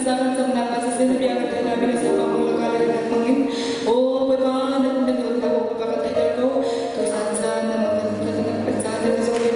Thlaza kan camnak ah siseh, na bia kan theihnak ding seh, Bawipa ka le kan hmang in, Aw Bawipa, na na dawtnak Bawipa kan theihter ko. Tuzan caan na kan kan caan na zong le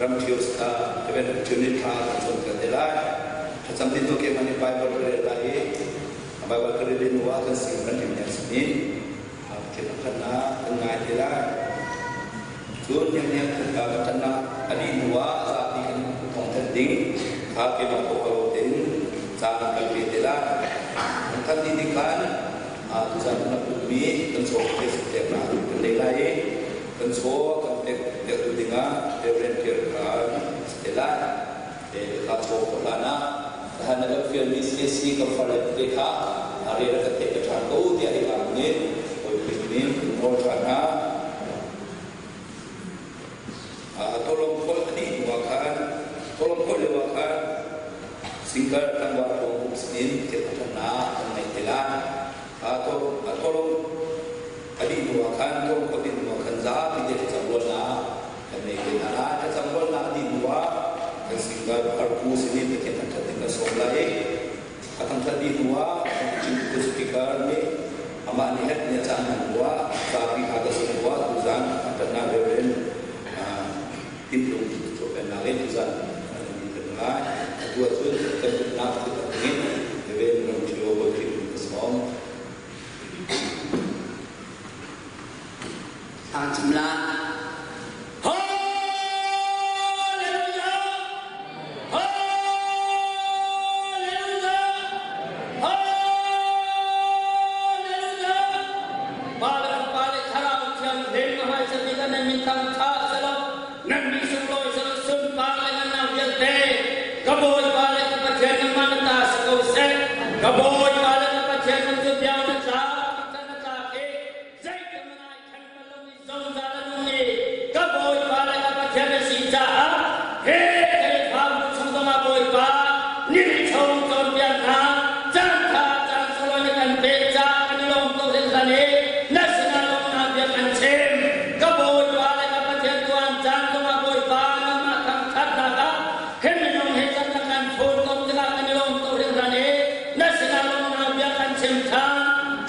Ramthio Reverend Ramthio nih thla kan cawnter te lai. Thlacam ding tu keimah nih Bible ka rel lai i Bible ka rel hnu ah kan sin kan lim sin in Pathian thangṭhatnak kan ngai te lai. Cun niam thangṭhatnak a dih hnu ah zapi kan thawngthanh ding kha keimah kawhkalo tein caan kan pe te lai. Thangṭhat dih tik khan tuzan kan rak ummi kan chaw Facebook peknak kan nei lai i kan chaw kan pek tu dingah Reverend Pierre kha si te lai. Te kha chaw ko hlan ah tahan na kan fialmi CSC kan farle te kha a rian kan theih ka ṭhan ko tiah hi ka nih Bawi nih kan nawl ṭhan hna. Tholong kholh a dih hnu ah khan tholong kholh lio ah khan singkar tlangval thawng kum sinin thil ṭhatnak kan ngeih te lai. Tholong a dih hnu ah khan tholong kholh dih hnu ah khan zapi te thlacam rualnak kan nei te hna lai. Thlacam rualnak a dih hnu ah kan singkar arpu sinin Pathian thangṭhat ding kan sawm lai i A thangṭhat dih hnuah chimtu speaker nih amah nih het nih a caan hman hnuah zapi kha ka sung hnuah tuzan thangṭhatnak reverend Timlung Chawpennak in tuzan an in kan ngai. Atu ahcun kan pumhnak thil ding in Reverend Ramthio Bawi ka sawm. Thla chim la. Hallelujah! Hallelujah! Hallelujah! Pa le kan pa le thlarau thiang hlim na hmai sami kan nan min thang tha selaw nan mi sunglawi selaw sunpar le nan nau vialte ka Bawipa le ka Pathian nangmah na ta si ko seh ka Bawipa le ka Pathian nang cu biang na tla na tla ke Zeitin ai khan bal lomi zungzal a nung i ka Bawipa le ka Pathian a si caah he Khrihfabu chung zongah Bawipa nilchung cawnpiak hna caan kha caan sunglawi na kan pek caah kan i lawm tuk hringhran i na sinah lawmhnak bia kan chim. Ka Bawipa le ka Pathian tuan caan zongah Bawipa nangmah thangṭhatnak ah hi minung he cun na kan phuntawm tikah kan i lawm tuk hringhran i na sinah lawmhnak bia kan chim ṭhan.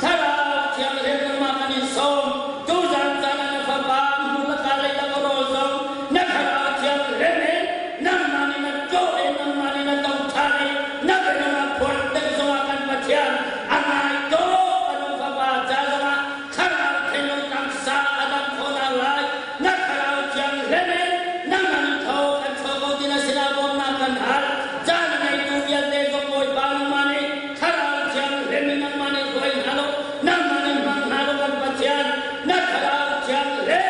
Thlarau Thianghlim nangmah kan in sawm. Tuzan caan ah na fapa hmu ka ka lei ka rawl zong na Thlarau Thianghlim in nangmah nih na tlawh i nangmah nih na tong ṭhan i na bianung ah phuan ding zongah kan Pathian a ngai tuk kan fapa ca zongah Thlarau thinlung taksa a dam khawhnak lai na Thlarau Thianghlim in nangmah nih tho kan chuah ko ti na sinah bawmnak kan hal. Caan a ngeitu vialte zong Bawipa nangmah nih Thlarau Thianghlim in nangmah nih hruai hna law nangmah nih hmang hna law kan Pathian na Thlarau Thianghlim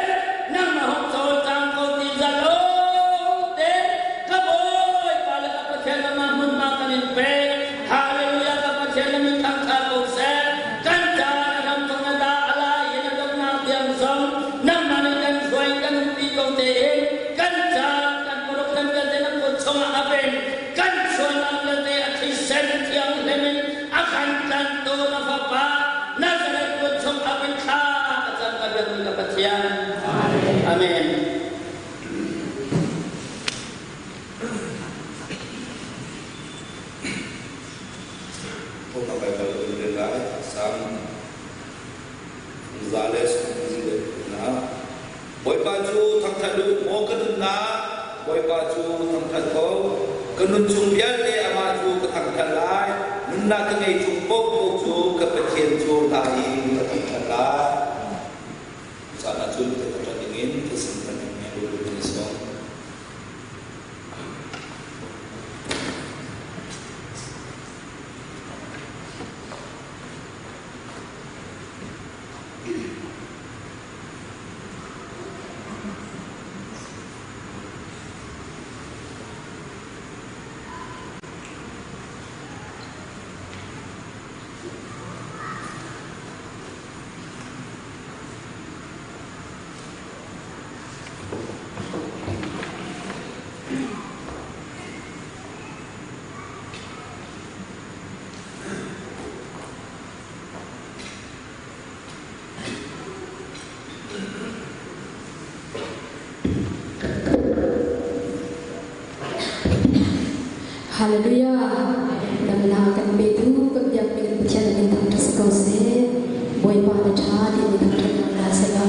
nangmah hong cawlcang ko ti zalo te ka Bawipa le ka Pathian nangmah hmunhma kan in pek. Hallelujah ka Pathian na min thangṭhat ko seh. Kan caan a ram thong na dah a lai in a donghnak tiang zong nangmah nih kan hruai kan umpi ko tein kan caan kan program vialte na kut chungah a pen kan sualnak vialte a thisen thianghlim in a kan tlantu na fapa Nazareth kut chung a pin thla ka cam ka biakmi ka Pathian. Amen. Thawngtha Baibal kan rel lai. Salm za le na. Bawipa cu thangṭhat u, maw ka nunnak, Bawipa cu thangṭhat ko. Ka nun chung vialte amah cu ka thangṭhat lai. Nunnak ka ngei chung paohpaoh cu ka Pathian cu hla in ka thangṭhat lai. Caan ahcun ka thangṭhat dingin thisen kan ngei lu kan i sawm. Hallelujah. Damnak kan petu kan biakmi kan Pathian min thangṭhat si ko seh. Bawipa na ṭha ti min thangṭhatnak hna sehla.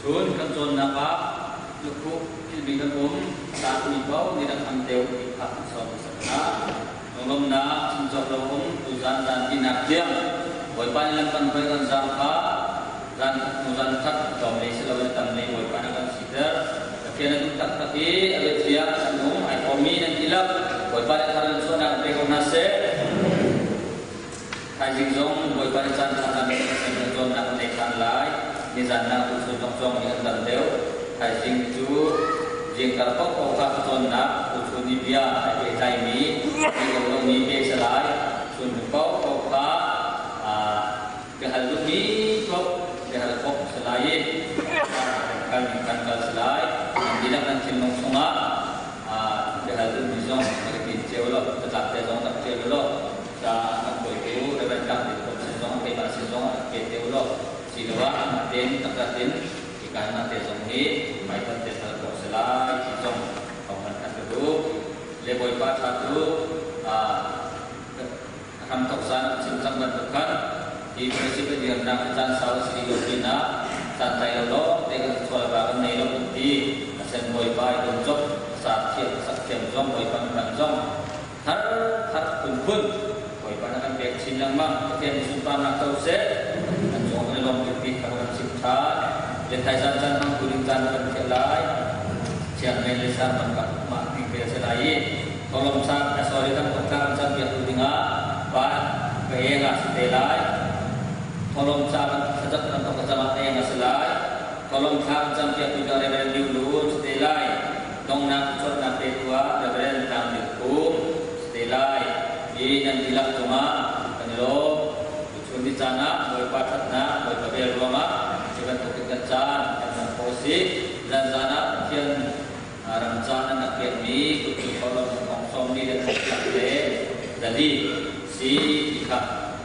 Tuchun kan cawnnak ah lukhuh philhmi kan um, tlakmi paoh nih rak ham deuh ti kha kan sawm hmasa hna. Lunglawmhnak chim cawk lo um tuzan zan tinak tiang Bawipa nih lam kan hruai kan zaang kha zan khat hnu zan khat tlawm lei si loin a tam lei Bawipa nih a kan siter. Pathian a duh taktak i a biathiang a nung ai hrawmmi nan dihlak Bawipa nih thar in chuahnak in pe ko hna seh. Thaizing zong Bawipa nih caan ṭha caan kan cawnnak kan nei ṭhan lai. Nizan nak tuchun zong cawng nih an tam deuh. Thaizing cu zingkar paohpaoh kha cawnnak tuchun i bia ai pehtlaimi ti ko lomi pe si lai. Chun hnu paohpaoh kha biahal duhmi paoh biahal khawh si lai i kan kan kal si lai. Nan dihlak nan thinlung chungah biahal duhmi zong na ka tin cio lo, catlap te zong rak ṭial u law ca kan kawitu Reverend Tlang Tin Kawm sin zong keimah sin zong rak pe te u law siloah amah tein takrat in hika hna te zong hi hmaitonh te hal khawh si lai ti zong thawng kan thanh ka duh. Le Bawipa ṭha cu hramthok zan an chim cang bantuk khan hi fellowship a dirnak hi caan sau a si lo pinah caan tlai lo lawng te kan chual va kan nei lo kan ti. Asen Bawipa i dum cop sa thiam sak thiam zong Bawipa kan zong Thar thar phunphun Bawipa na kan pek chin lengmang. Pathian nih sunparnak co seh. Kan cung kan i lawm tuk ti kha kan chim ṭhan. Le thaizan caan hmang tu ding caan kan thiah lai. Chiang le sang man ka mah ti te a si lai i tholom sang sorry kan kotlang cam piak tu dingah pa ka eng ah si te lai. Tholom sang thlacam kan tok cam ah eng a si lai. Tholom thla cam piak tu ding Reverend Liu Lu si te lai. Dongnak chuahnak te tu ah Reverend Tlang Bik Kum si te lai i nan dihlak cungah kan i lawm. Tuchun ni caan ah Bawipa ṭhatnak, Bawipa vel ruangah cu bantuk in kan caan kan hman khawh a si. Zan zan ah Pathian ram caan an rak pekmi kutcung kawlawm thong sawmli le thongtlak le zali si ti kha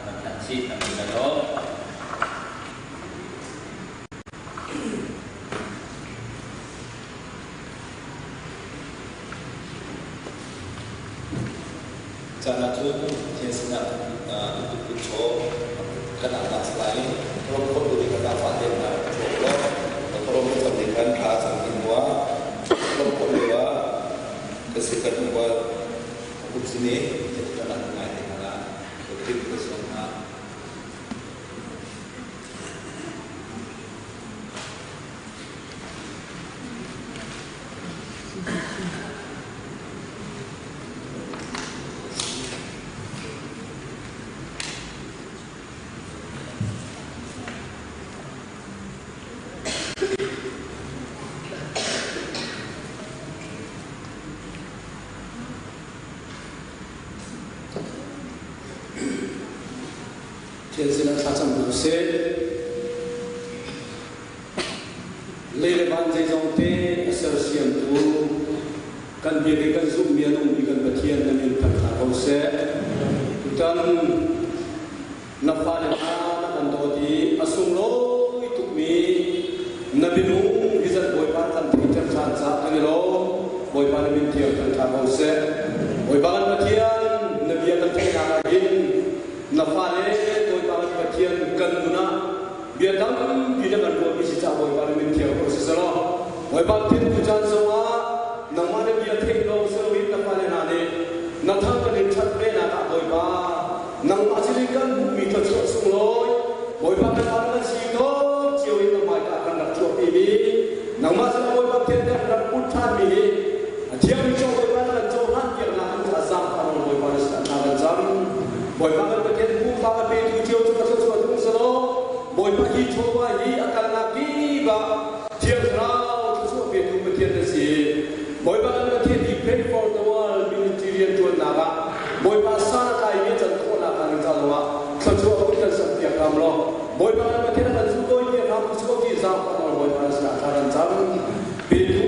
kan thanh chih kan i lawm. Caan ahcun Pathian sinah tutup chaw kan ah si lai i rom khawh tu ding kan fah te hna chaw law rom kan cam ding kan thla cam ding hua rom khawh lio ah ka si kan hua kum sini kan ah ngai te hna tip ka song hna. Thil sinah thlacam hna usih. Lei le van zeizong te a sersiamtu kan biak i kan zumhmi a nungmi kan Pathian na min thangṭha ko seh. Tutan na fale hna na kan dawt i a sunglawi tukmi na minung hi zan Bawipa kan theihter ṭhan caah kan i lawm. Bawipa na min tiang thangṭha ko seh. Bawipa kan Pathian na bia kan theihnak ah hin na fale Bawipa kan Pathian kan nun ah bia tampi na kan ruahmi si caah Bawipa na min thiang ko si selaw Bawipa Pathian tu caan zongah nangmah na bia theih lawng si loin na fale hna nih na thang kan in ṭhat venak ah Bawipa nangmah sinin kan hmuhmi thluachuah sunglawi Bawipa kan fa kan si tawn cio in na hmaika kan rak chuahpimi nangmah sinah Bawipa Pathian kan rak put ṭhanmi hi a thiangmi chaw Bawipa na kan cohlan piaknak kan caah zaangfah nawl Bawipa na sinah thla kan cam. Bawipa kan Pathian pumfa a petu cio cu a thluachuah tung selaw Bawipa hi chawva hi a kalnak kip ah Thiang Thlarau thluachuah petu Pathian na si. Bawipa kan Pathian hi Pray for the World ministry rianṭuannak ah Bawipa san a tlaimi a can khawhnak hnga ding ca zongah thluachuah kun kan sampiak hram law Bawipa kan Pathian a kan zultawi piak hram ku si zaangfah nawl Bawipa na sinah thla kan cam. Petu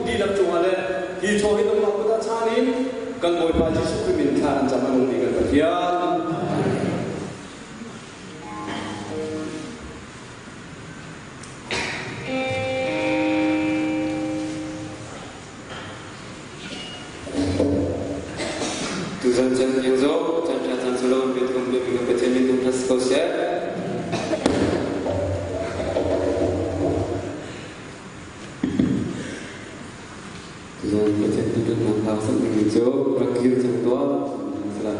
dihlak cungah le hi chaw hi nangmah kut ah chaan in kan Bawipa Jesuh Khrih min thla kan cam a nungmi kan Pathian. Tuzan chan lio zong chan ṭha chan solo biathum biapi kan Pathian min tum ko seh. sak dingmi cu rak kir cang tuah ti si lai.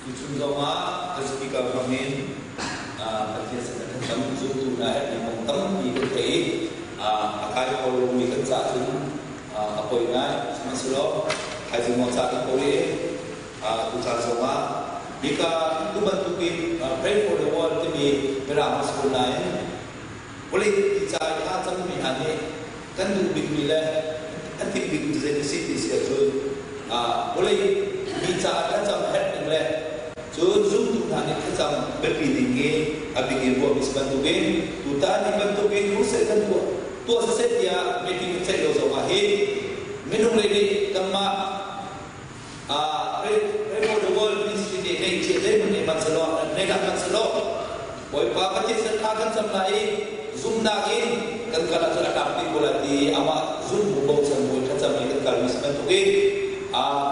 Tuchun zongah kan speaker hmangin Pathian sin kan cam zumtu hna herhmi kong tampi kan thei a kai kho lomi kan cah cun a poi ngai. Sihmanhsehlaw thaizing mawng cah kan ko rih tucaan zongah hika tu bantukin Pray for the World timi mirang a si ko nain vawlei ti ca i a cangmi hna nih kan duh bikmi le An timh bik cu zei a si ti si ahcun vawlei mi caah thlacam herh ning le cun zumtu hna nih thlacam biapi ding i a bik in ruahmi si bantukin tutan hi bantukin crusade kan tuah tuah siseh tiah meeting kan ceih lo zong ah hin minung lei nih kanmah Pray for the world ministry nih neih cia zeihmanh nei hmanhsehlaw nei dah hmanhsehlaw Bawipa Pathian sin thla kan cam lai i zumhnak in kan kal ahcun a tlak dih ko lai ti amah zumh bu bochan bu in thlacam i kan kalmi si bantukin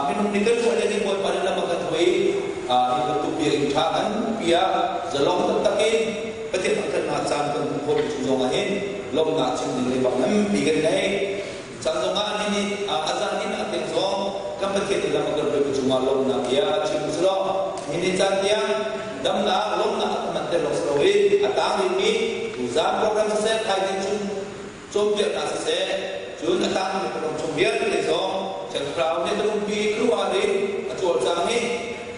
minung nih kan ruah len in Bawipa nih lam a kan hruai i hi bantuk biakinn ṭha nganpi ah zalong taktak in Pathian thangṭhatnak caan kan hmuh khawhmi chung zong ah hin lawmhnak chim ding le bang nganpi kan ngei. Caan zongah ni nih a zan in a teng zong kan Pathian nih lam a kan hruaitu cungah lawmhnak bia chim u selaw ni ni caan tiang damnak lawmhnak a kan manter lawng si loin a tang rihmi tuzaan program siseh thaizing chun cawnpiaknak siseh cun a tang rihmi program chung vialte zong Thiang Thlarau nih kan umpi khuaruahhar in a cawlcang i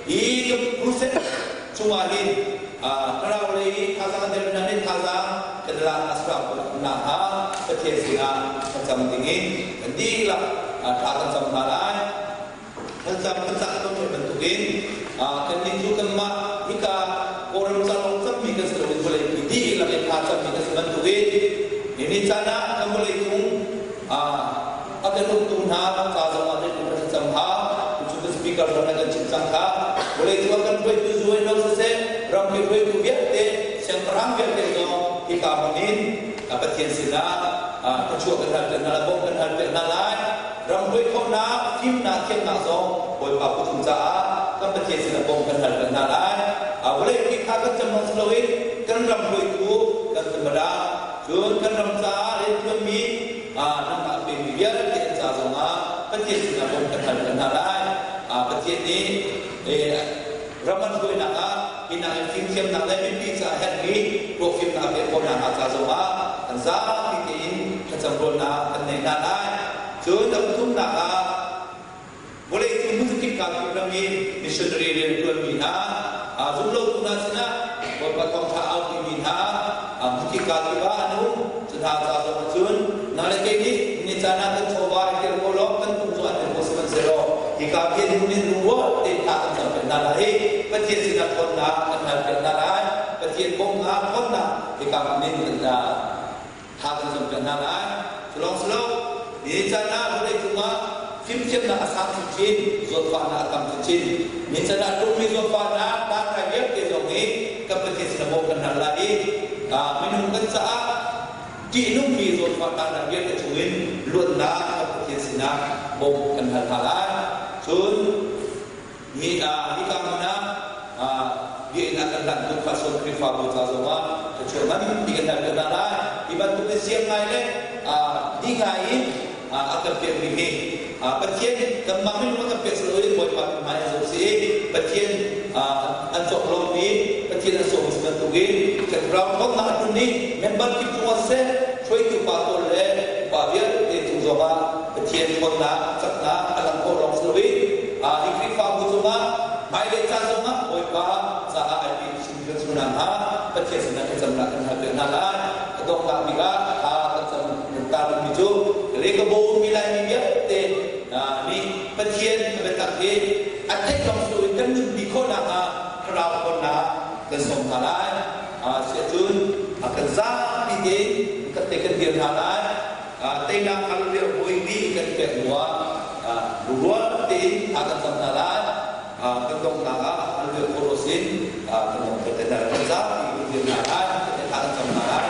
hi crusade cungah hin thlarau lei thazaang der hna nih thazaang kan lak a srang nakhnga Pathian sinah thlacam dingin kan dihlak thla kan cam hna lai. Thlacam kan cah tawn bantukin kannih cu kanmah hika Kawlram ca lawng cammi kan si loin vawlei pi dihlak in thla cammi kan si bantukin ni caan ah kan vawlei cung a kan uktu hna ca zongah zeitin kan thlacam hnga cucu kan speaker zong nih kan chim cang kha vawlei cung ah kan hruaitu zuai lo siseh rampi hruaitu vialte siangpahrang vialte zong hika hmun in Pathian sinah thluachuah kan hal piak hna lai bawmh kan hal piak hna lai ram hruai khawhnak fimnak thiamnak zong Bawipa puthum caah kan Pathian sinah bawmh kan hal piak hna lai vawlei pi kha kan cam lawng si loin kan ram hruaitu kan Canada cun kan ram caah rianṭuanmi nangmah pemi vialte an ca zongah Pathian sinah bawmh kan hal kan hna lai. Pathian nih ram an hruainak ah hinak in fimthiamnak le mipi caah herhmi ruahfimnak pek khawhnak hnga ca zongah kan zapi tein thlacam ruahnak kan nei hna lai. Cun a pathumnak ah Vawleicung hmunkip kaa ram i missionary rianṭuanmi hna, zumlotu hna sinah Bawipa thawngṭha aupimi hna hmunkip kaa kip ah an um. Cu hna ca zong ah cun nang le kei nih ni caan ah kan chawva i tel ko law kan kum cu an tel ko sihmanhsehlaw hika hin hmun in lungrual tein thla kan cam piak hna lai i Pathian sinah ṭhawnnak kan hal piak hna lai. Pathian bawmhnak ṭhawnnak hika hmun in kan Tha kan campiak hna lai. Culawng si lo, ni caan ah vawlei cungah fimthiamnak a sang chinchin, zawtfahnak a tam chinchin. Ni caan ah tlungmi zawtfahnak tlangrai vialte zong hi kan Pathian sin ah bawm kan hal lai i minung kan caah ṭihnungmi zawtfah tlangrai vialte chungin luatnak kan Pathian sinah bawm kan hal hna lai. Cun Hika hmun ah biakinn ah kan hlan tuk kha sawn Khrihfabu ca zongah thluachuah nganpi kan hal ko hna lai. Hi bantuk in siang ngai le di ngai in a kan piakmi hi Pathian kanmah minung a kan piak si loin Bawipa mithmai an zoh si i Pathian an cawk lomi Pathian an sawm si bantukin thlarau ṭhawnnak a tlun i member kip cungah siseh hruaitu pa pawl le upa vialte cung zongah Pathian ṭhawnnak caknak a lang khawh lawng si loin hi Khrihfabu cungah hmailei ca zongah Bawipa caah ai pe chin kan sunak hnga Pathian sinah thlacamnak kan hal piak hna lai. A donghnak bik ah thla kan cam ta duhmi cu Rehoboam mi Laimi vialte nih Pathian a biatak hi a theih lawng si loin kan nunpi khawhnak ah thlarau ṭhawnnak kan sawm hna lai. Siahcun kan zapi tein kan te kan dir hna lai. Teinak hallelujah bawi nih kan pek hnuah lungrual tein tha kan cam hna lai. Kan donghnak ah hallelujah chorus in kan dong te hna kan zapi kan dir hna lai. Tha kan cam hna lai.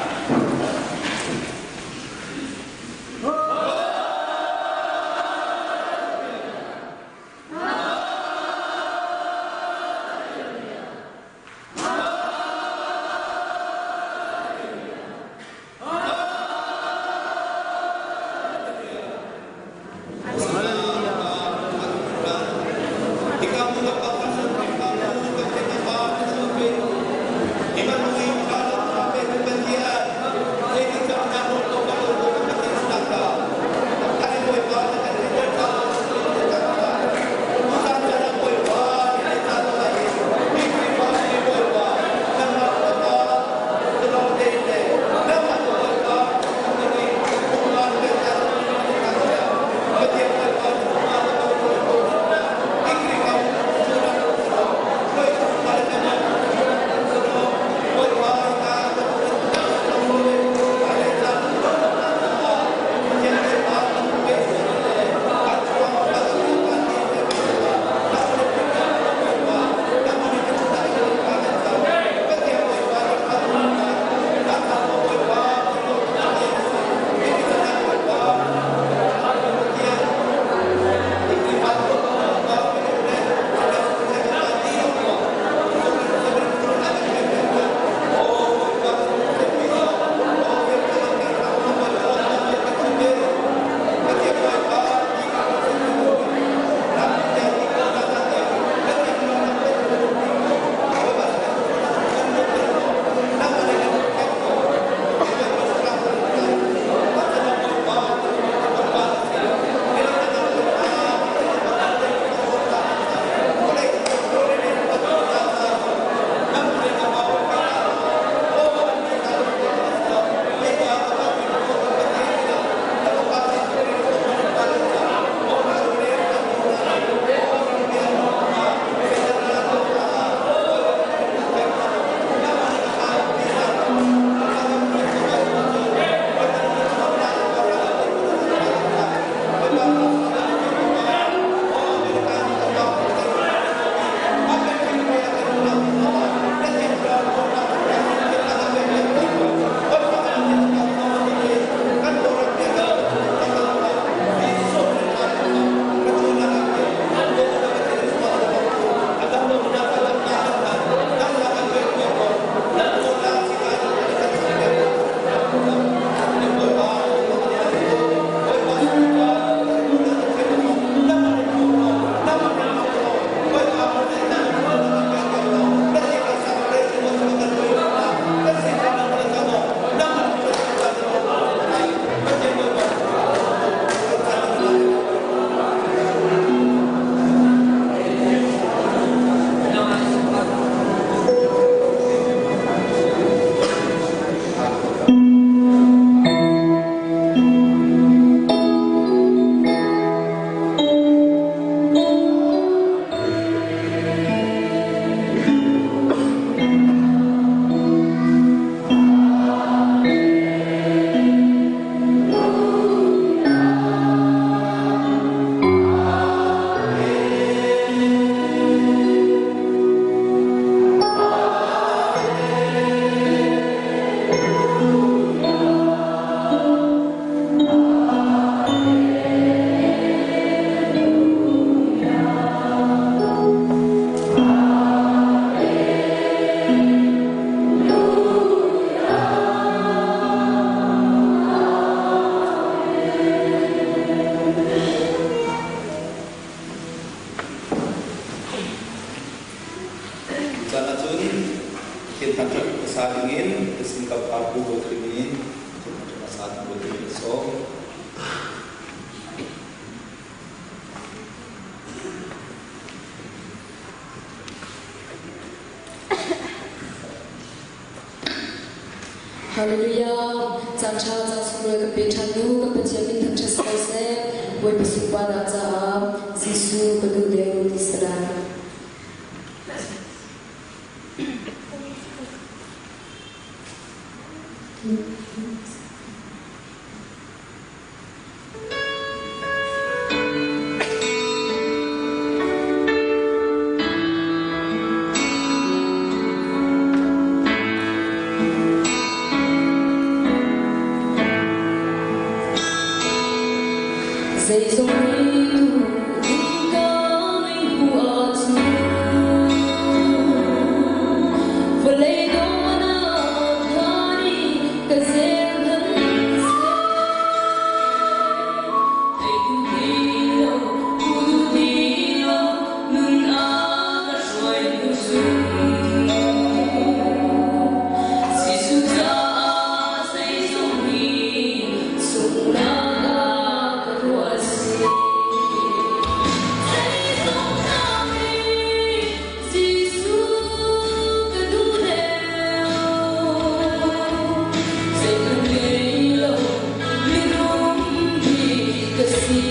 Pathian thangṭhat hmasa dingin ka sin ka par bu Bawi Khrih min in Pathian thangṭhat hmasa ding Bawi Khrih min sawm. Hallelujah! Caan ṭha caan sunglawi kan pe ṭhan u. Kan Pathian min thangṭhat si ko seh. Bawipa sunparnak caah Jesuh ka duh deuh ti salah. Zeizong nih tu ka mei hu ahcun vawlei dawhnak hna nih ka zel hmanh seh. Thei duh ti lo, hmu duh ti lo, nun ah ka hruai hnu cun. Jesuh caah zeizong hi sunghnak ah ka ruah si. Zeizong nakin Jesuh ka duh deuh. Zeihmanh ngei lo mirum hi ka si.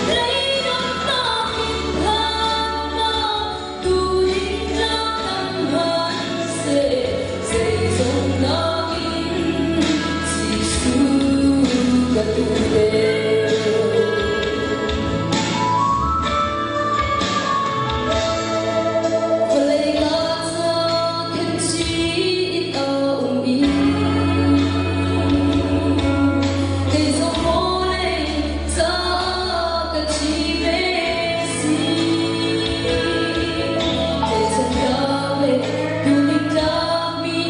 Leidomnak in khannak tu ding tlak tam hmanhseh zeizong nakin Jesuh ka duh deuh. Vawlei ka ca khin chih a um i kei zong vawlei caah ka thi ve si. Tleican tlak le duhning tlakmi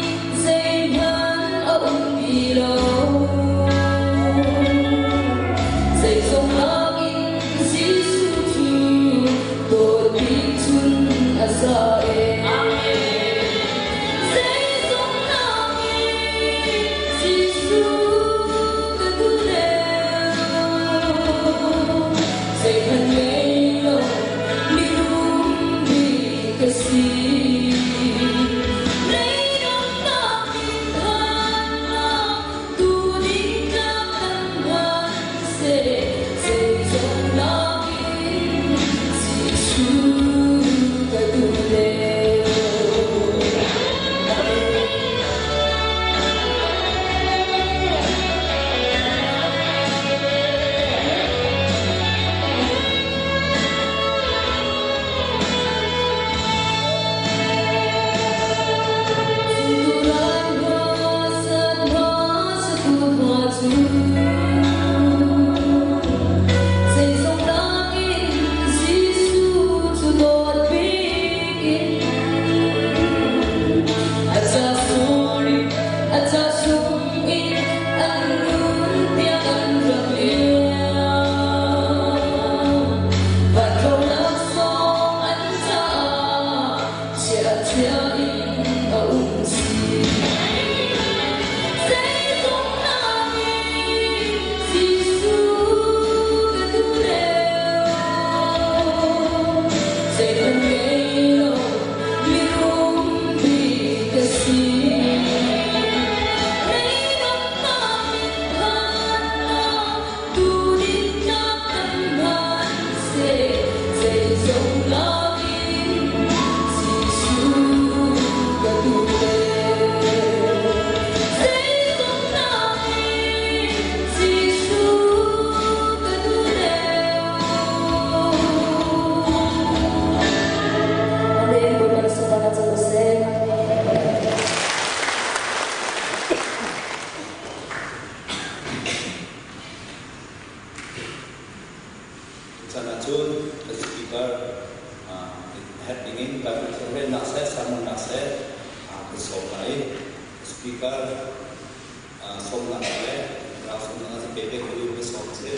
zeihmanh a um ti lo. Zeizong nakin Jesuh cu dawtbik cun a za e. Zeizong nakin Jesuh ka duh deuh. Zeihmanh ngei lo mirum bik ka si. Leidomnak in khannak tu ding tlak tam hmanhseh zeizong nakin Jesuh ka duh deuh. Turai hna san hna satu hna cu zeizong nakin Jesuh cu dawt bik in a ca suri a ca chung in an nun tiang an rak liam. Vanlawngnak sawng an caah chiah in a um si. Zeizong nakin Jesuh ka duh deuh. Zeihmanh ngei lo mirum bik ka si. Leidomnak in khannak tu ding tlak tam hmanhseh zeizong nakin Jesuh ka duh deuh. Zeizong nakin Jesuh ka duh deuh. Amen. Bawipa na sunparnak cang seh. Tuchan ahcun kan speaker herh dingin Bible relnak seh, sermonnak seh kan sawm lai i speaker sawmnak le rau sawmnak ah pe pe ko kan sawm a si.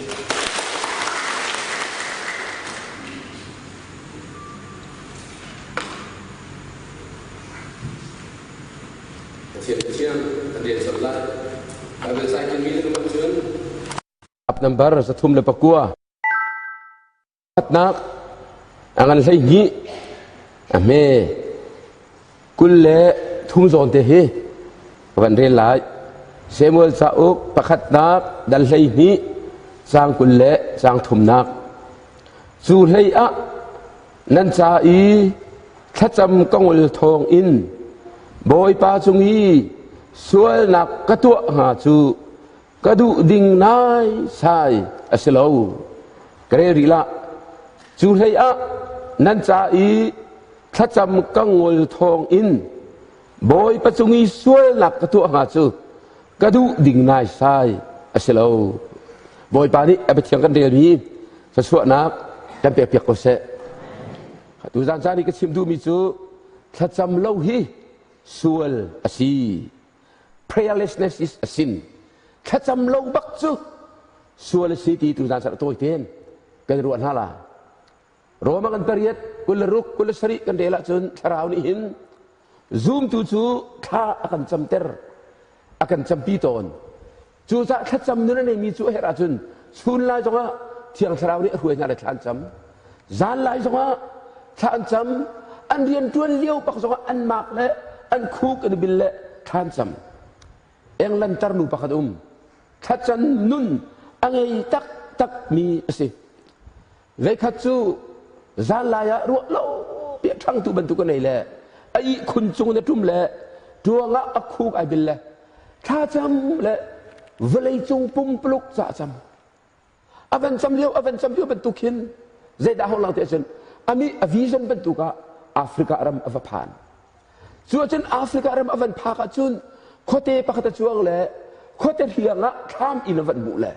Pathian thiang kan rel colh lai. Bible cai mi na cun Number 39. Nak a ngan 12 a hme 23 zawn te hi van rel lai. Samuel cauk pakhatnak dal 12 caang 20 le caang thumnak. Cu hlei ah nan ca i thlacam ka ngol thawng in Bawipa cung i sualnak ka tuah hnga cu ka duh ding nai sai a si lo. Ka rel rih lah. Cu hlei ah nan ca i thlacam ka ngol thawng in Bawipa cung i sualnak ka tuah hnga cu ka duh ding nai sai a si lo. Bawipa nih a biathiang kan relmi thluachuahnak kan pekpiak ko seh. Tuzan caan i ka chim duhmi cu thlacam lo hi sual a si. Prayerlessness is a sin. Thlacam lo bak cu sual a si ti tuzan caan tawi tein kan ruah hna la. Roma kan pariat 26 27 kan rel ahcun thlarau nih hin zumtu cu thla a kan camter a kan campi tawn. Cucaah thlacam nun a neimi cu a herh ahcun chun lai zongah Thiang Thlarau nih a hruai hna le thla an cam. Zan lai zongah thla an cam. An rian ṭuan lio bak zongah an mak le an khuk an i bil le thla an cam. England tarnu pakhat um. Thlacam nun a ngei taktak mi a si. Veikhat cu zan lai ah ruah lo piah ṭhangtu bantuk a nei le a ihkhun cung in a ṭum le ṭuang ah a khuk ai bil le thlacam le vawleicung pumpuluk ca cam a van cam lio a van cam lio bantuk hin zeidah hong lang ti ahcun ami a vision bantuk ah Africa ram a va phan cu ahcun Africa ram a van phak ahcun khuate pakhat a cuang le khuate hliang ah thlam inn a van hmuh le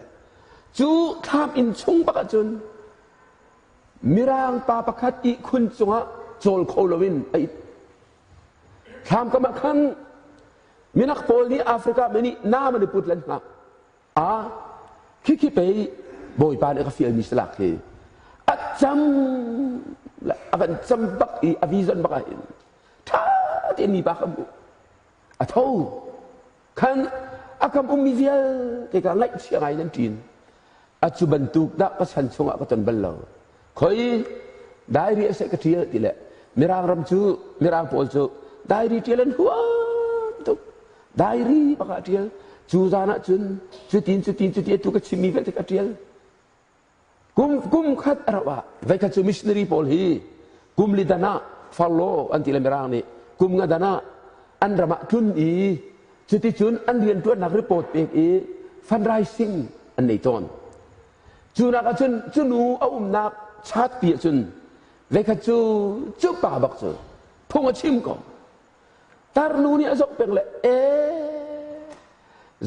cu thlam inn chung bak ahcun mirang pa pakhat ihkhun cungah cawl kho loin a it Thlam kam ah khan minak pawl nih Africa mi nih nam an i put lan hngak. A khikhi pei Bawipa nih a ka fialmi salak hi a cam a van cam bak i a vision bak ah hin ṭha tein mipa ka hmuh. A tho khan a kam ummi vialte ka ngaihchia ngai in an ṭin. A cu bantuk dah ka chan chungah ka ton bal lo. Khoi diary a seh ka ṭial ti le Mirang ram cu Mirang pawl cu diary ṭial an huam tuk. Diary bak ah ṭial. Cu zan ah cun cutin cutin cuti atu ka chimmi vialte ka ṭial. Kum kum khat a rauh ah voikhat cu missionary pawl hi kum li dan ah farlo an ti le Mirang nih kum nga dan ah an ram ah tlun i cuticun an rianṭuannak report pek i fundraising an nei tawn. Cu nak ahcun cu nu a umnak chatpi ahcun voikhat cu cu pa bak cu phung a chim ko. Tarnu nih a zoh peng le ee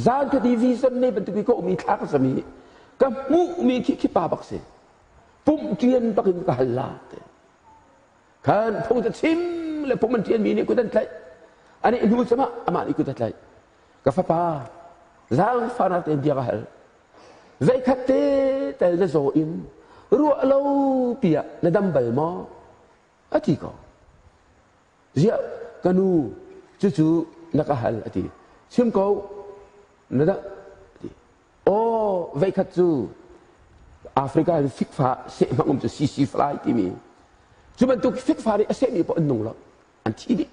zan ka ti vision nei bantuk i ka um i thla ka cam i ka hmuhmi khi khi pa bak si. Pumh ṭian bak in ka hal la te. Khan phung ca chim le phung an ṭianmi nih kut an tlaih. Ani hnu cam ah amah nih kut a tlaih. Ka fapa zaangfahnak tein bia ka hal. Zeikhat te tel na zaw in ruah lo pi ah na dam bal maw? A ti ko. Ziah ka nu cucu na ka hal a ti. Chim ko na dah a ti. Aw veikhat cu Africa in fikfa seh hmang um cu CC fly timi cu bantuk fikfa nih a sehmi paoh an nung lo an thi dih.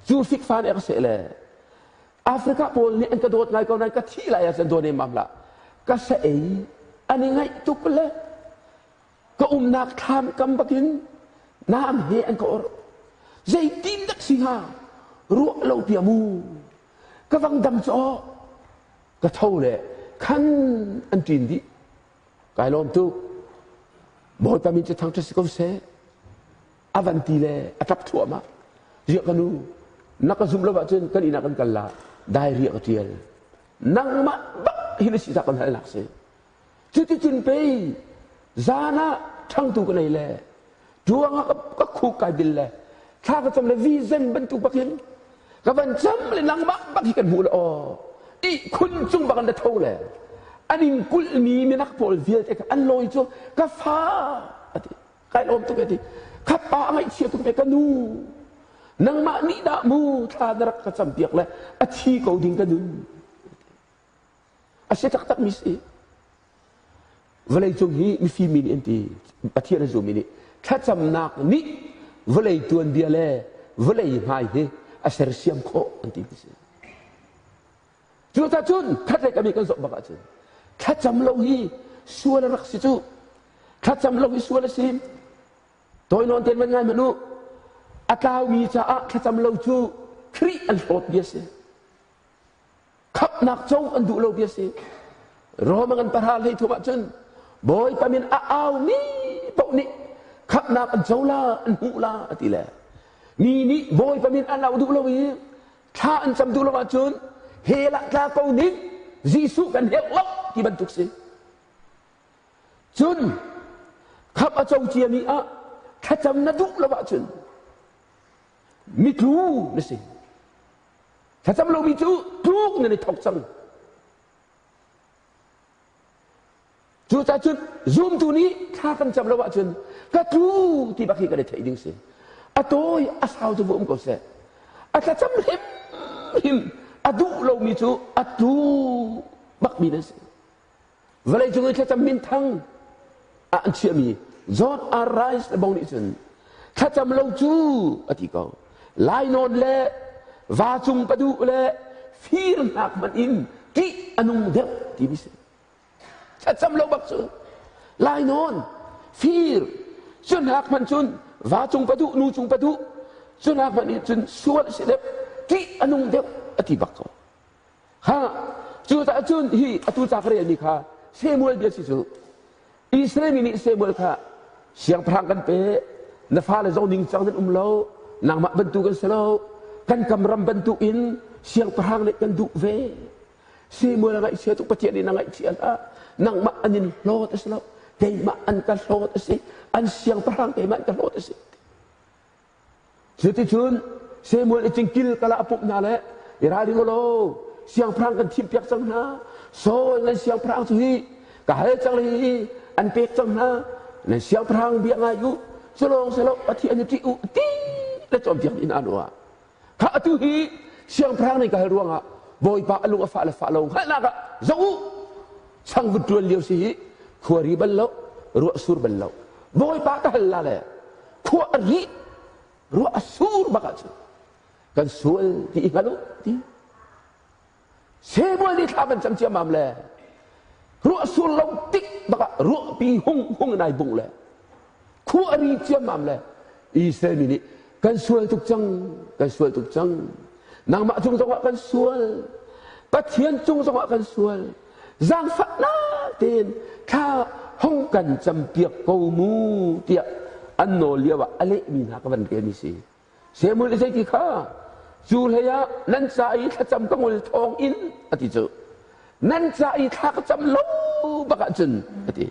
Cu fikfa nih a ka seh le Africa pawl nih an ka dawt ngai ko nain ka thih lai ahcun dawn em hlah. Ka sa ei an i ngaih tuk le ka umnak thlam kam bakin naam he an ka orh. Zeitin dak si hnga ruah lo pia mu ka vang dam cu aw ka tho le khan an ṭin dih. Kai lawm tuk. Bawipa min cu thangṭhat si ko seh. A van ti le a ṭap thluahmah. Ziah ka nu, na ka zumh lo ahcun kan inn ah kan kal la, diary ah ka ṭial. Nangmah bak hi na si ta kan halnak si. Cuticun pei zan ah ṭhangtu ka nei le ṭuang ah ka khuk kai bil le thla ka cam le vision bantuk bak hin ka van cam le nangmah bak hi kan hmuh le aw ihkhun cung bak an ra tho le an in kulhmi minak pawl vialte kha an lawi cu ka fa a ti kai lawm tuk a ti kha pa a ngaihchia tuk ve ka nu. Nangmah nih dah mu thla na rak ka campiak le a thi ko ding ka nun. A si taktak mi si. Vawlei cung hi mifim mi nih an ti. Pathian a zummi nih thlacamnak nih vawlei tuanbia le vawlei hmai hi a sersiam khawh an ti ti si. Cucaah cun khatlei kami kan zoh bak ahcun thlacam lo hi sual a rak si cu. Thlacam lo hi sual a si. Tawi nawn tein van ngai hmanh u. A tlaumi caah thlacam lo cu Khrih an hlawt bia si. Khamhnak co an duh lo bia si. Rome ngan pahra hlei thum ahcun Bawipa min a aumi paoh nih khamhnak an co la, an hmuh la a ti le mi nih Bawipa min an au duh lo i thla an cam duh lo ahcun hell ah tla ko ning Jesuh kan herh lo ti bantuk si. Cun khamh a co ciami ah thlacam na duh lo ahcun mitlu na si. Thlacam lomi cu tluk nan i thawk cang. Cucaah cun zumtu nih thla kan cam lo ahcun ka tlu ti bak hi kan i theih ding si. A tawi a sau cu va um ko seh. A thlacam hrimhrim a duh lomi cu a tlu bakmi nan si. Vawleicung i thlacam minthang ah an chiahmi John R. Rice le bong nih cun thlacam lo cu a ti ko. Lainawn le vacung paduh le fir hnak hmanh in ṭih a nung deuh timi si. Thlacam lo bak cu lainawn, fir, cu hnak hmanh cun vacung paduh, nu cung paduh, cu hnak hmanh in cun sual a si deuh, ṭih a nung deuh a ti bak ko. Ha, cucaah cun hi atu ca ka relmi kha Samuel bia si cu Israel mi nih Samuel kha siangpahrang kan pe na fale zong ningcang nan um lo nangmah bantuk kan si lo kan kam ram bantuk in siangpahrang nih kan duh ve Samuel a ngaihchia tuk Pathian nih na ngaihchia hlah nangmah an in hlawt a si lo keimah an ka hlawt a si an siangpahrang keimah an ka hlawt a si Cuticun Samuel i cingkil kala a pumh hna le i ralring u law siangpahrang kan thimpiak cang hna. Saul nan siangpahrang cu hi ka hal cang le hi an pek cang hna. Nan siangpahrang bia ngai u. Cu lawng si lo Pathian i ṭih u ti le cawnpiak dih hna hnuah kha atu hi siangpahrang nih ka hal ruangah Bawipa a lung a fah le fah lo hngalhnak ah zoh u changvut ṭuan lio si hi khuari bal lo ruah sur bal lo Bawipa ka hal la le khua a rih ruah a sur bak ahcun kan sual ti i hngal u ti Samuel nih thla kan cam ciammam le ruah sur lo tik bak ah ruahpi hung hung in ai bung le khua a ri ciammam le Israel mi nih kan sual tuk cang kan sual tuk cang nangmah cung zongah kan sual Pathian cung zongah kan sual zaangfahnak tein thla hong kan campiak ko mu tiah an nawl lio ah a lehmi hna ka van relmi si. Samuel nih zeiti kha cu hlei ah nan ca i thlacam ka ngol thawng in a ti cu nan ca i thla ka cam lo bak ahcun a ti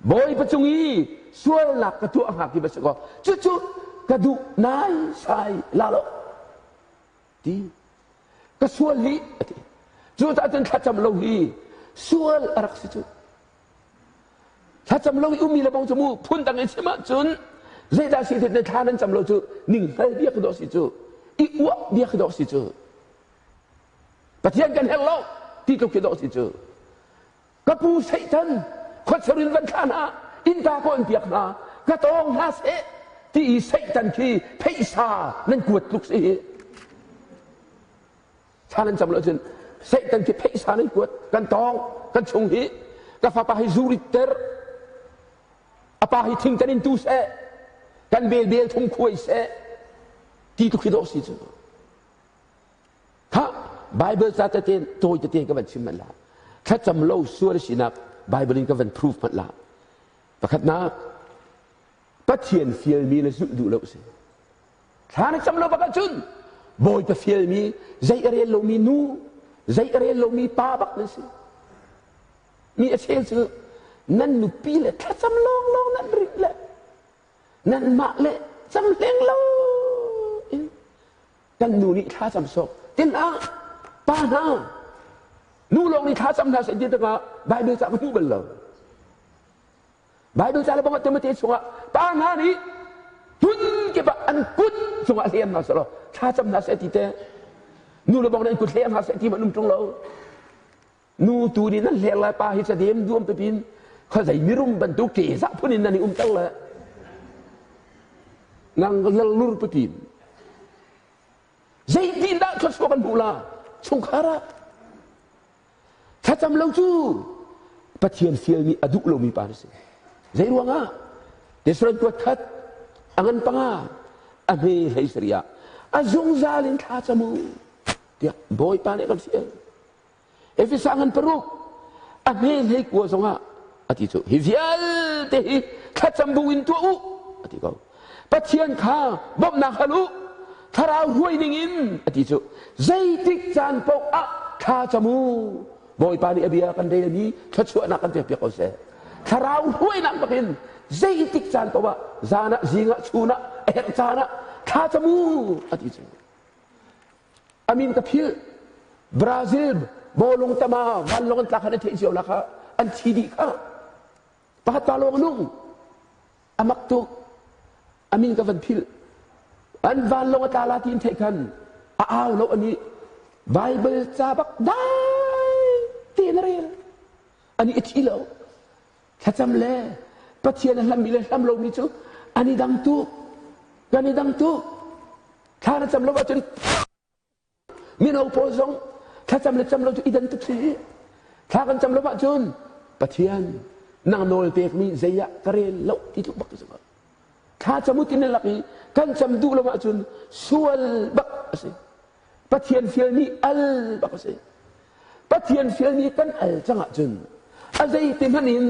Bawipa cung i sualnak ka tuah hnga ki va si kaw cucu ka duh nai sai la lo ti ka sual hi a ti cucaah cun thlacam lo hi sual a rak si cu thlacam lo i ummi le bang cu mu phun dang in chim ahcun zeidah si ti thla nan cam lo cu ninghngal bia ka dawh si cu i uah bia ka dawh si cu Pathian kan herh lo ti tluk khi dawh si cu Ka pu Satan khuacher in van thlah hna, innka ko an piak hna, ka tawng hna seh ti i Satan khi pheisa nan kuat tluk si hi. Thla nan cam lo cun Satan khi pheisa nan kuat, kan tawng, kan chung hi, ka fapa hi zurit ter, a pa hi thingtan in tu seh, kan bel bel thung khuai seh, ti tluk hi dawh si cu. Khah Bible ca tete tawi tete ka van chim hmanh la. Thlacam lo sual sinak Bible in ka van proof hmanh la. Pakhatnak Pathian fialmi le zulh duh lo si. Thla na cam lo bak ahcun Bawipa fialmi zei a rel lomi nu, zei a rel lomi pa bak nan si. Mi a chel cu nan nupi le thlacam lawnglawng nan rinh le nanmah le cam hleng lo in kan nu nih thla cam sawk tin ah pa hna nu lawng nih thla cam hna seh ti tikah Bible ca ka hmu bal lo Bible ca le bang Timote chungah pa hna nih Hmun kip ah an kut cungah hliam hna selaw thlacam hna seh ti te nu le bong nih an kut hliam hna seh ti hmanh um ṭung lo. Nu tu nih nan hler lai pa hi cadem duam pipin khuazei mirum bantuk ke zah phun in nan i umter le ngang lal lur pipin zeitin dah thluachuah kan hmuh la chungkhar ah Thlacam lo cu Pathian fialmi a duh lomi pa na si. Zei ruangah? Tesalonik kuat khat a ngan panga a hme hlei sari ah a zungzal in thla cam u tiah Bawipa nih a kan fial. Efesa ngan paruk a hme hlei kua zongah a ti cu hi vialte hi thlacam bu in tuah u a ti ko. Pathian kha bawmhnak hal u thlarau hruai ning in a ti cu zeitik caan paoh ah thla cam u Bawipa nih a bia kan relmi thluachuahnak kan pekpiak ko seh thlarau hruainak bakin zeitik caan paoh ah zan ah zing ah chun ah a herh caan ah thla cam u a ti cu amin ka philh Brazil bawlung tama vanlong an tlak khan an theih cio la kha an thi dih kha pakhat pa lawng nung A mak tuk. A min ka van philh. An vanlawng a tla la ti in theih khan a au lo ani Bible ca bak dai tein a rel. Ani a thi lo. Thlacam le Pathian a hlammi le hlam lomi cu an i dang tuk. Kan i dang tuk. Thla na cam lo ahcun Mino pawl zong thlacam le cam lo cu i dan tuk si. Thla kan cam lo ahcun Pathian nang nawl pekmi zei ah ka rel lo ti tluk bak si ko. Thla cam u ti lak i kan cam duh lo ahcun sual bak a si. Pathian fialmi al bak a si. Pathian fialmi kan al cang ahcun a zei ti hmanh in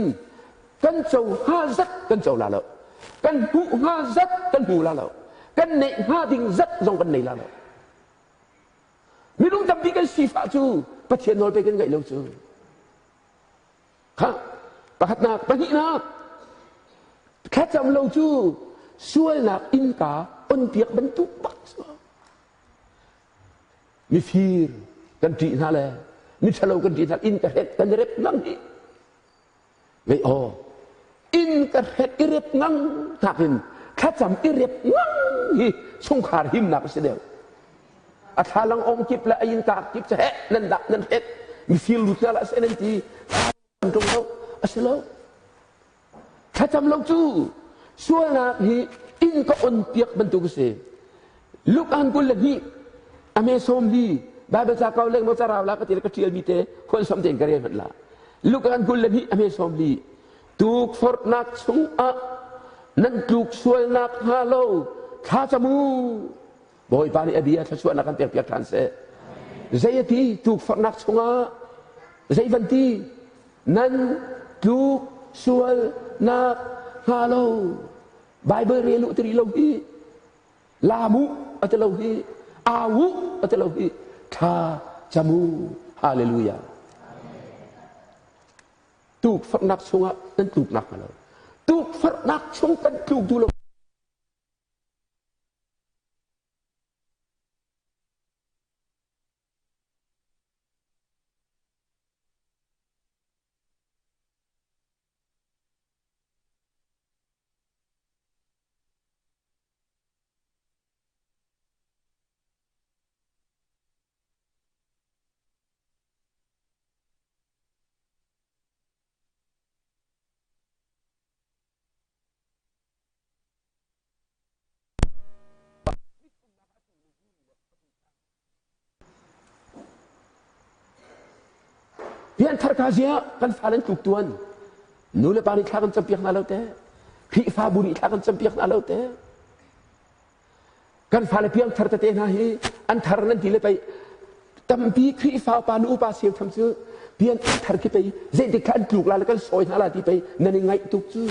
kan co hnga zat kan co la lo. Kan hmuh hnga zat kan hmu la lo. Kan neih hnga ding zat zong kan nei la lo. Minung tampi kan sifah cu Pathian nawl pek kan ngaih lo cu. Kha pakhatnak pahnihnak thlacam lo cu sualnak innka onpiak bantuk bak cu. Mifir kan ṭih hna le miṭhalo kan ṭih hna inn ka hrek kan rep ngang hi. Vei aw, inn ka hrek i rep ngang nakin thlacam i rep ngang hi chungkhar himnak a si deuh. A thlalang ong kip le a innka kip cu heh nan dah nan hret mifir lut hna lah seh nan ti thlacam ṭung lo a si lo. Thlacam lo cu sualnak hi inn ka on piak bantuk a si. Luke an 22 a me sawm li Bible ca kau leng maw ca rau la ka ti le ka ṭialmi te khuan som tein ka rel hmanh la. Luke an 22 a me sawm li tukforhnak chungah nan tluk sualnak hnga lo thla cam u. Bawipa nih a bia thluachuahnak kan pekpiak ṭhan seh. Zei a ti tukforhnak chungah zei van ti nan tluk sualnak hnga lo. Bible rel u ti rih lo hi Lamu a ti lo hi au a ti lo hi thla cam u hallelujah tukforhnak chungah nan tluknak hnga lo tukforhnak chung kan tluk duh lo Pianthar ka zia kan fale an tluk tuan. Nu le pa nih thla kan campiak hna lo te. Khrihfabu nih thla kan campiak hna lo te. Kan fale piangthar tete hna hi an thar nan ti le pei tampi Khrihfa pa nu upa siau tham cu pian an thar khi pei zeitik kha an tluk la le kan sawi hna la ti pei nan i ngaih tuk cu.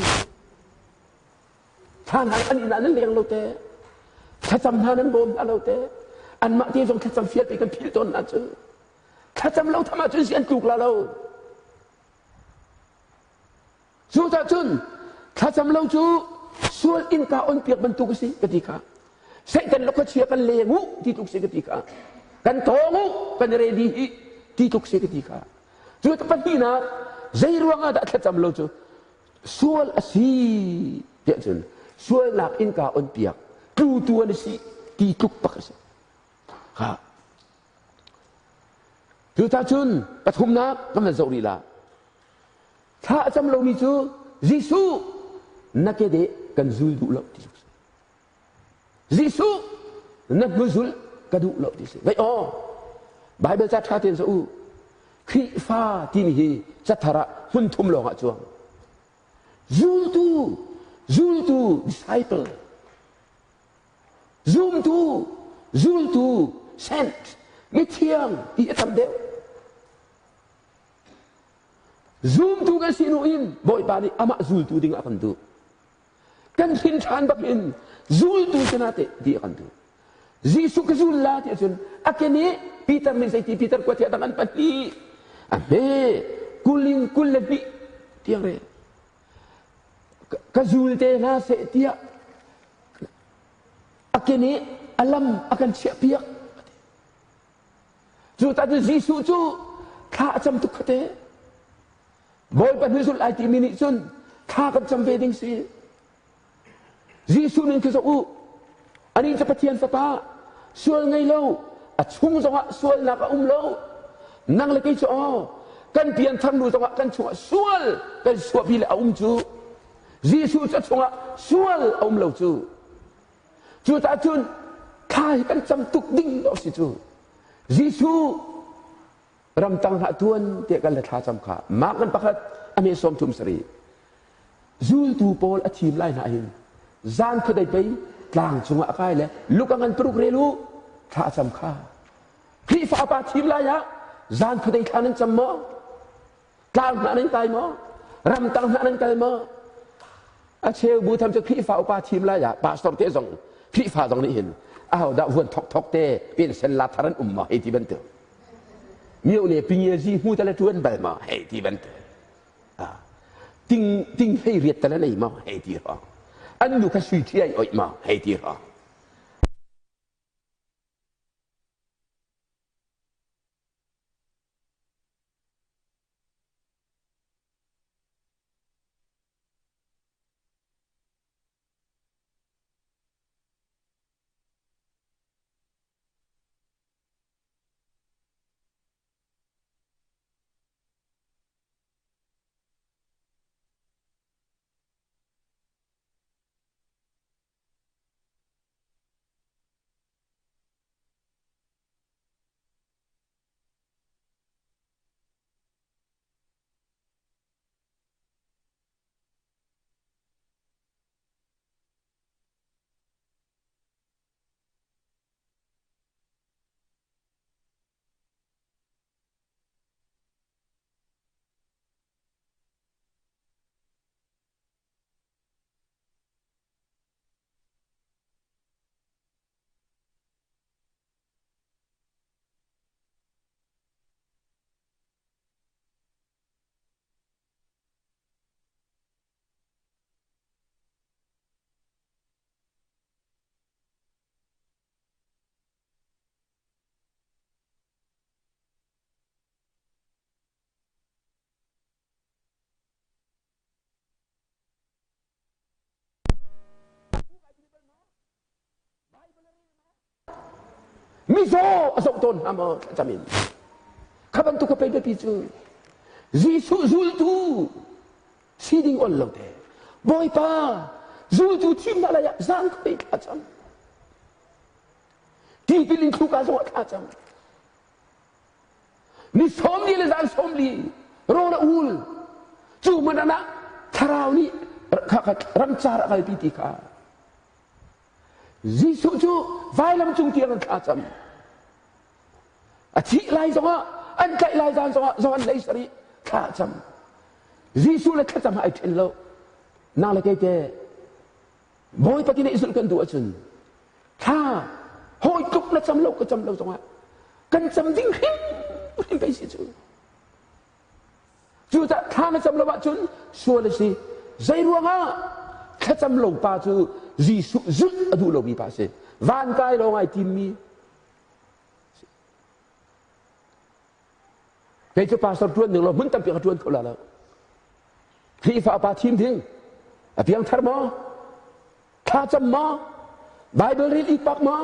Thla hna an inn ah nan leng lo te. Thlacam hna nan bawm hna lo te. Anmah te zong thlacam fial te kan philh tawn hna cu. Thlacam lo tham ahcun si an tluk la lo. Cucaah cun thlacam lo cu sual innka on piak bantuk a si ka ti kha. Satan le khuachia kan leng u ti tluk si ka ti kha. Kan tawng u kan ready hi ti tluk si ka ti kha. Cu pahnihnak zei ruangah dah thlacam lo cu sual a si tiah cun. Sualnak innka on piak. Tlutu an si ti tluk bak a si. Ha. Cucacun pathumnak kan van zoh rih la. Thla a cam lomi cu Jesuh na kede kan zul duh lo ti si. Jesuh na hnuzul ka duh lo ti si. Vei aw Bible ca ṭha tein zoh u. Khrihfa timi hi cathar ah hmun thum lawng ah cuang. Zultu, zultu, disciple. Zumtu, zultu, sent, mithiang ti a tam deuh. Zumtu kan si hnu in Bawipa nih amah zultu ding a kan duh. Kan hrin ṭhan bak in zultu si na te ti a kan duh. Jesuh ka zul la ti ahcun a ke nih Peter nih zeiti Peter kua thiah dang an pahnih a hme kulin 22 tiang re ka zul te hna seh tiah a ke nih a lam a kan chiah piak. Cu ta cu Jesuh cu thla a cam tuk khate. Bawipa hnuzulh ai timi nih cun thla kan cam ve ding si. Jesuh ning khi zoh u. Anih cu Pathian fapa sual ngei lo, a chung zongah sualnak a um lo. Nang le kei cu aw kan pianthar nu zongah kan chungah sual kan suahpi le a um cu. Jesuh cu a chungah sual a um lo cu. Cucaah cun thla hi kan cam tuk ding lo si cu. Jesuh ramtang hlah tuan tiah kan le thla cam kha Mark kan pakhat a me 37 zultu pawl a thim lai hna hin zan khuadei pei tlang cungah a kai le luka ngan paruk rel u thla a cam kha Khrihfa pa thim lai ah zan khuadei thla nan cam maw Tlang hna nan kai maw? Ramtang hna nan kal maw? A cheu bu tham cu Khrihfa upa thim lai ah pastor te zong Khrihfa zong nih hin aho dah vuan thok thok te pension la thar an um ma hei ti bantuk. Mio ne pinge zi hmu tale tuan bal ma hei ti bantuk. Ting ting hei riat tale nei ma hei ti ro. An nu kha sui thi ai oi ma hei ti ro. Mizaw a zoh tawn hna maw thlacam in kha bantuk ka pei biapi cu Jesuh zultu si ding on lo te Bawipa zultu thim hna lai ah zan khuai thla cam tipil in thluka zong ah thla cam ni 40 le zan 40 rawl a ul cu man ah thlarau nih ramcar a kalpi ti kha Jesuh cu vailam cung tiang an thla cam. A thih lai zongah, an tlaih lai zan zongah Johan 17 thla cam. Jesuh le thlacam ai ṭhen lo. Nang le kei te Bawipa ti nih zulh kan duh ahcun thla hawi tluk na cam lo ka cam lo zongah kan cam ding hrim hrim pei si cu. Cucaah thla na cam lo ahcun sual a si. Zei ruangah thlacam lo pa cu Jesuh zulh a duh lomi pa a si. Van kai lawng ai timmi. Kei cu pastor ṭuan ning law hmun tampi ka ṭuan kho la lo. Khrihfa pa thim ding a piangthar maw? Thlacam ma? Bible rel ik bak ma?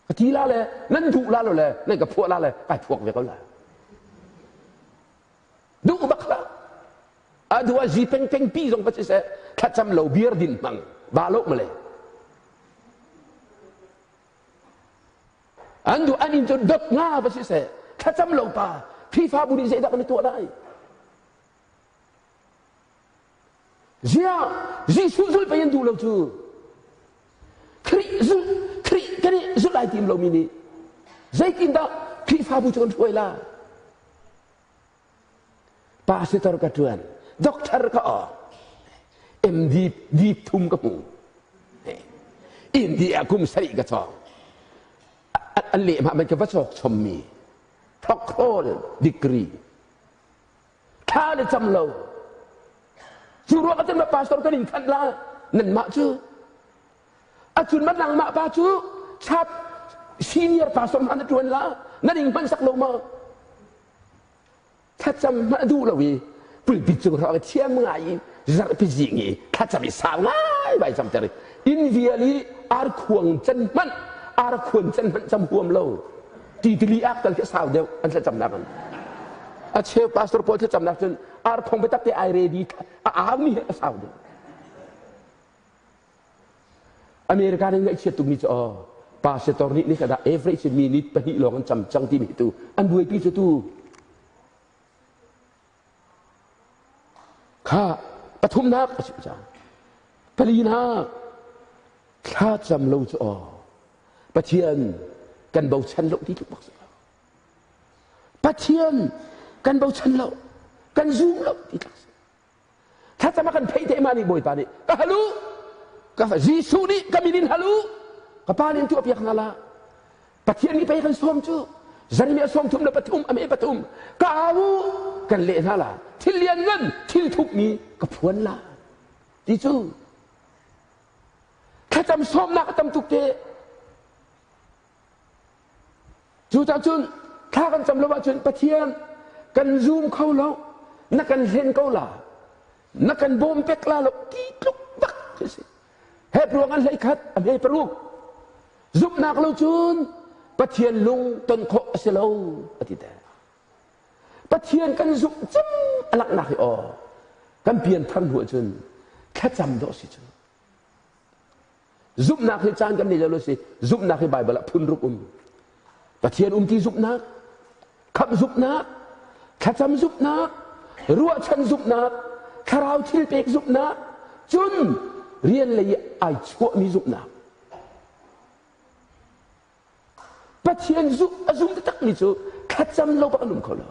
Ka ti la le nan duh la lo le nan ka phuah la le kai phuak ve ko la. Duh bak la. A duh ah zi peng peng pi zong ka si seh thlacam lo beer din hmang ba lo male. An duh an in cu dot nga va si seh thlacam lo pa Khrihfabu nih zeidah kan i tuah lai? Ziah Jesuh zulh pei an duh lo cu. Khrih zulh Khrih kan i zulh ai tim lomi nih zeitindah Khrihfabu cu kan hruai la? Pastor ka ṭuan, doctor ka awk, MD D thum ka hmu. India kum sarih ka cawng. An lehmah man ka va cawk chommi. Thok degree. Thla le cam lo. Cu ruang ah cun pastor kan in khanh la nanmah cu. Acun man nangmah pa cu chap senior pastor hmanh na ṭuan la nan ing hmanh sak lo ma? Thlacam hmanh a duh lo i pulpit cung hrawng i thiam ngai i zarhpi zing i thlacam i sau ngai vai cam ter i inn vial i arkhuang can hmanh arkhuan can hmanh cam huam lo. Titili ak tal khi sau deuh an thlacamnak an. A cheu pastor pawl thlacamnak cun arkhong biatak te ai ready a au mi he a sau deuh. America nih ngaihchiat tukmi cu aw pastor nih ni khat ah average minute pahnih lawng an cam cang timi tu an buaipi cu tu kha pathumnak a si cang palinak thla cam lo cu aw Pathian kan bochan lo ti tluk bak si Pathian kan bochan lo kan zum lo ti tluk si Thlacam a kan theih te ma nih Bawipa nih ka hal u ka Jesuh nih ka min in hal u ka pa nih an tuah piak hna la Pathian nih pei kan sawm cu Jeremiah 33 a me pathum ka au u kan leh hna la thil lianngan thil thupmi ka phuan la ti cu thlacam sawmnak a tam tuk te Cucaah cun thla kan cam lo ahcun Pathian kan zum kho lo, na kan hlen ko la, na kan bawm pek la lo ti tluk bak khi si. Hebruang an hlei khat, a hme paruk. Zumhnak lo cun Pathian lung ton khawh a si lo a ti te. Pathian kan zumh cem a langhnak hi aw kan pianthar hnu ahcun thlacam dawh si cu. Zumhnak hi caan kan nei lo si. Zumhnak hi Baibal ah phun ruk um. Pathian um ti zumhnak, khamh zumhnak, thlacam zumhnak, ruahchan zumhnak, thlarau thil pek zumhnak, cun rian lei i ai chuahmi zumhnak. Pathian zumh a zum taktakmi cu thlacam lo bak an um kho lo.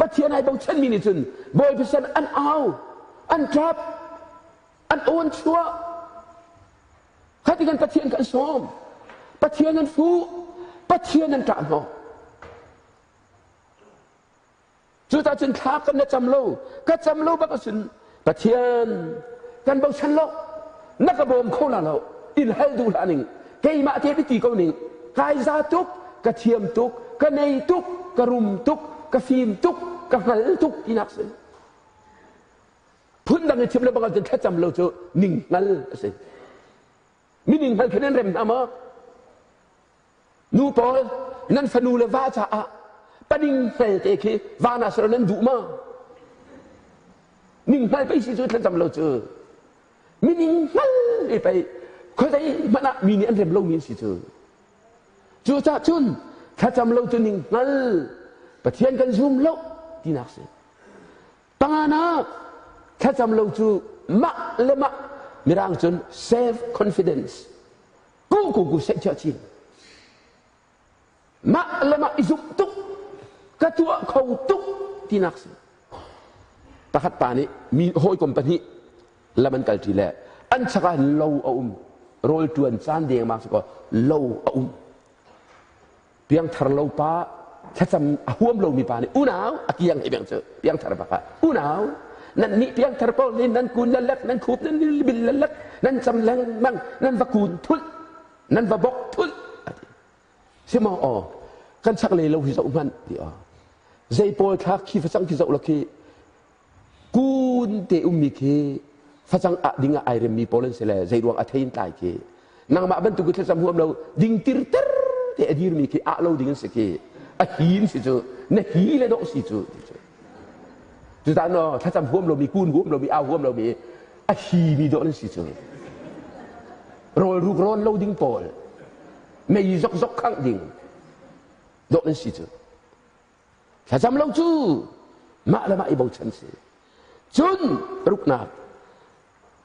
Pathian ai bochanmi nih cun Bawipa sin an au, an ṭap, an awn chuah. Khati kan Pathian kan sawm, Pathian an fuh, Pathian an ṭah hnawh. Cucaah cun thla kan na cam lo, ka cam lo bak ahcun Pathian kan bochan lo, na ka bawm kho la lo, in hal duh hlah ning, keimah te ti ko ning, kai za tuk, ka thiam tuk, ka nei tuk, ka rum tuk, ka fim tuk, ka hngal tuk tinak si. Phundang i chim le bang ahcun thlacam lo cu ning hngal a si. Mi ning hngal khin an rem hna maw? Nu pawl nan fanu le va caah paning hngal te khi va na sero nan duh ma? Ning hngal pei si cu thlacam lo cu. Mi ning hngal i pei khuazei hmanh ah mi nih an rem lomi an si cu. Cucaah cun thlacam lo cu ning hngal Pathian kan zum lo tinak si. Panganak thlacam lo cu mah le mah mirang cun self confidence ku ku ku seh chia chin mah le mah i zumh tuk ka tuah kho tuk tinak si pakhat pa nih mi hawikom pahnih lam an kal ṭi le an chak ah lo a um rawl ṭuan caan dengmang si kaw lo a um piangthar lo pa thlacam a huam lomi pa nih unau a kiang hi beng cu piangthar bak ah unau nan nih piangthar pawl nih nan kun lalek nan khup nan bil lalek nan cam lengmang nan va kun thulh nan va bok thulh ati simo aw kan chak lei lo hi zoh hmanh ti aw zei pawl thlak khi facang khi zoh lo khi kun te ummi khi. Facang ah ding ah ai remmi pawl an si le zei ruang a thein tlai khi. Nangmah bantuk i thlacam huam lo ding tirter te a dirmi khi ah lo ding an si khi. A hin si cu na hi le dawh si cu ti cu. Cuta no thlacam huam lomi kun huam lomi au huam lomi a hi mi dawh nan si cu. Rawl ruk rawn lo ding pawl mei zokzok khangh ding dawh nan si cu. Thlacam lo cu mah le mah i bochan si. Cun ruknak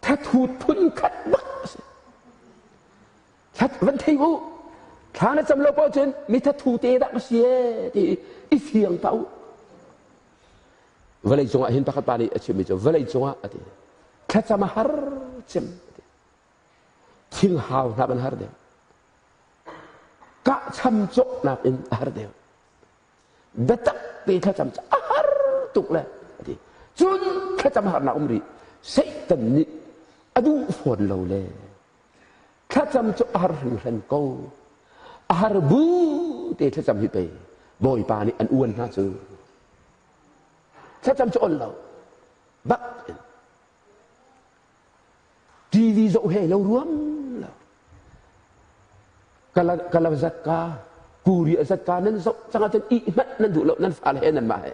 thathut phun khat bak a si. Thlat van thei u. Thla na cam lo paoh cun mi thathu te dah ka si ee ti i fiang pah u. Vawlei cungah hin pakhat pa nih a chimmi cu vawlei cungah a ti. Thlacam a har cem. Thing hau hna kan har deuh. Kahcham cawknak in a har deuh. Biatak te thlacam cu a har tuk le a ti. Cun thlacam harnak um rih. Satan nih a duh fawn lo le thlacam cu a har hringhran ko. A har bu te thlacam hi pei Bawipa nih an uan hna cu. Thlacam cu on lo. Bak in. TV zoh he lo ruam lo. Kala zat ka, kuri a zat ka nan zoh cang ahcun ih hmanh nan duh lo nan fale he nan mah he.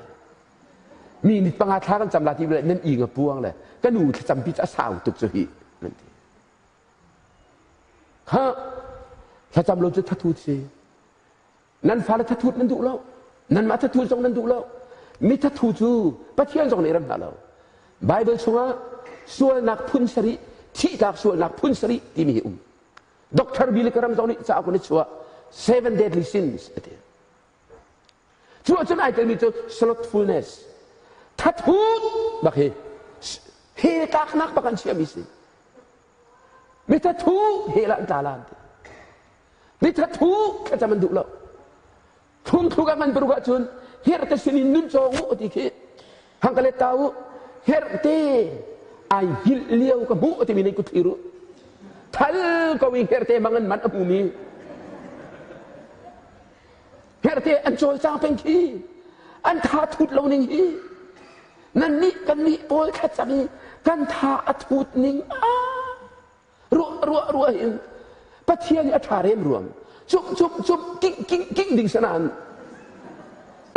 Mi nit panga thla kan cam la ti le nan i nga puang le ka nu thlacampi cu a sau tuk cu hi nan ti. Ha thlacam lo cu thathut si. Nan fale thathut nan duh lo. Nanmah thathut zong nan duh lo. Mi thathu cu Pathian zong nih rem hna lo. Bible chungah sualnak phun sarih, thihtlak sualnak phun sarih timi hi um. Dr. Billy Graham zong nih cauk in a chuah Seven Deadly Sins a ti. Cu ahcun ai telmi cu slothfulness, thathut bak hi hell tlaknak bak an chiahmi si. Mi thathu hell ah an tla lan ti. Mi thathu thlacam an duh lo. Thungthluk ah man paruk ahcun herh te sin in nun cawng u ti khi hang ka let ta u herh te ai hngilh lio ka hmuh timi nan kut thlir u thal ko i herh te mang an man a hmumi herh te an cawlcang peng khi an tha thut lo ning hi nan nih kan nih pawl thlacam i kan tha a thut ning ah ruah ruah ruah hin Pathian i a ṭha rem ruam cumh cumh cumh king king king ding sanan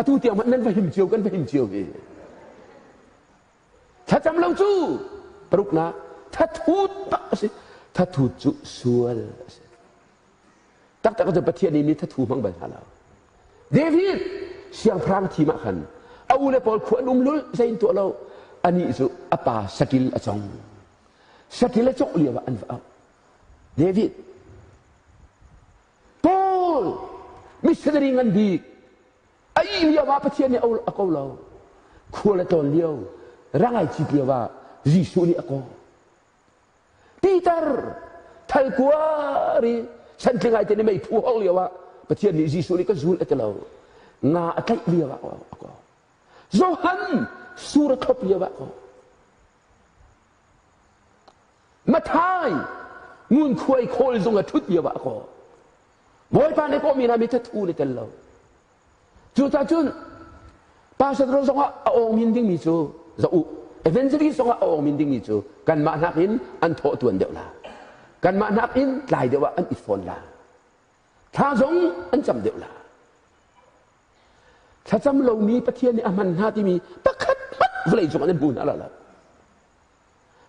atu tiang hmanh nan va him cio kan va him cio hi thlacam lo cu paruknak thathut bak a si thathut cu sual a si taktak cu Pathian nih mi thathu hmang bal hna lo David siangpahrang thim ah khan a u le pawl khua an um lul zein tuah lo anih cu a pa satil a cong satil a congh lio ah an va auh David Paul missionary ngan bik a ih lio ah Pathian nih a ko lo khual a tlawn lio rangai cit lio ah Jesuh nih a ko Peter thalkuar i santling ai te nih mei phu hong lio ah Pathian nih Jesuh nih ka zul a ti lo nga a tlaih lio ah a ko Johan sur a thlop lio ah ko Mathai ngunkhuai khawl zung a ṭhut lio ah a kaw. Bawipa nih kawhmi hna mi thathu na tel lo. Cucaah cun pastor zongah a awngmin dingmi cu za u evangelist zongah a awngmin dingmi cu kanmah nakin an thawh tuan deuh la. Kanmah nakin tlai deuh ah an i fawn la. Thla zong an cam deuh la. Thlacam lomi Pathian nih a hman hna timi pakhat hmanh vawlei cungah nan hmu hna lo.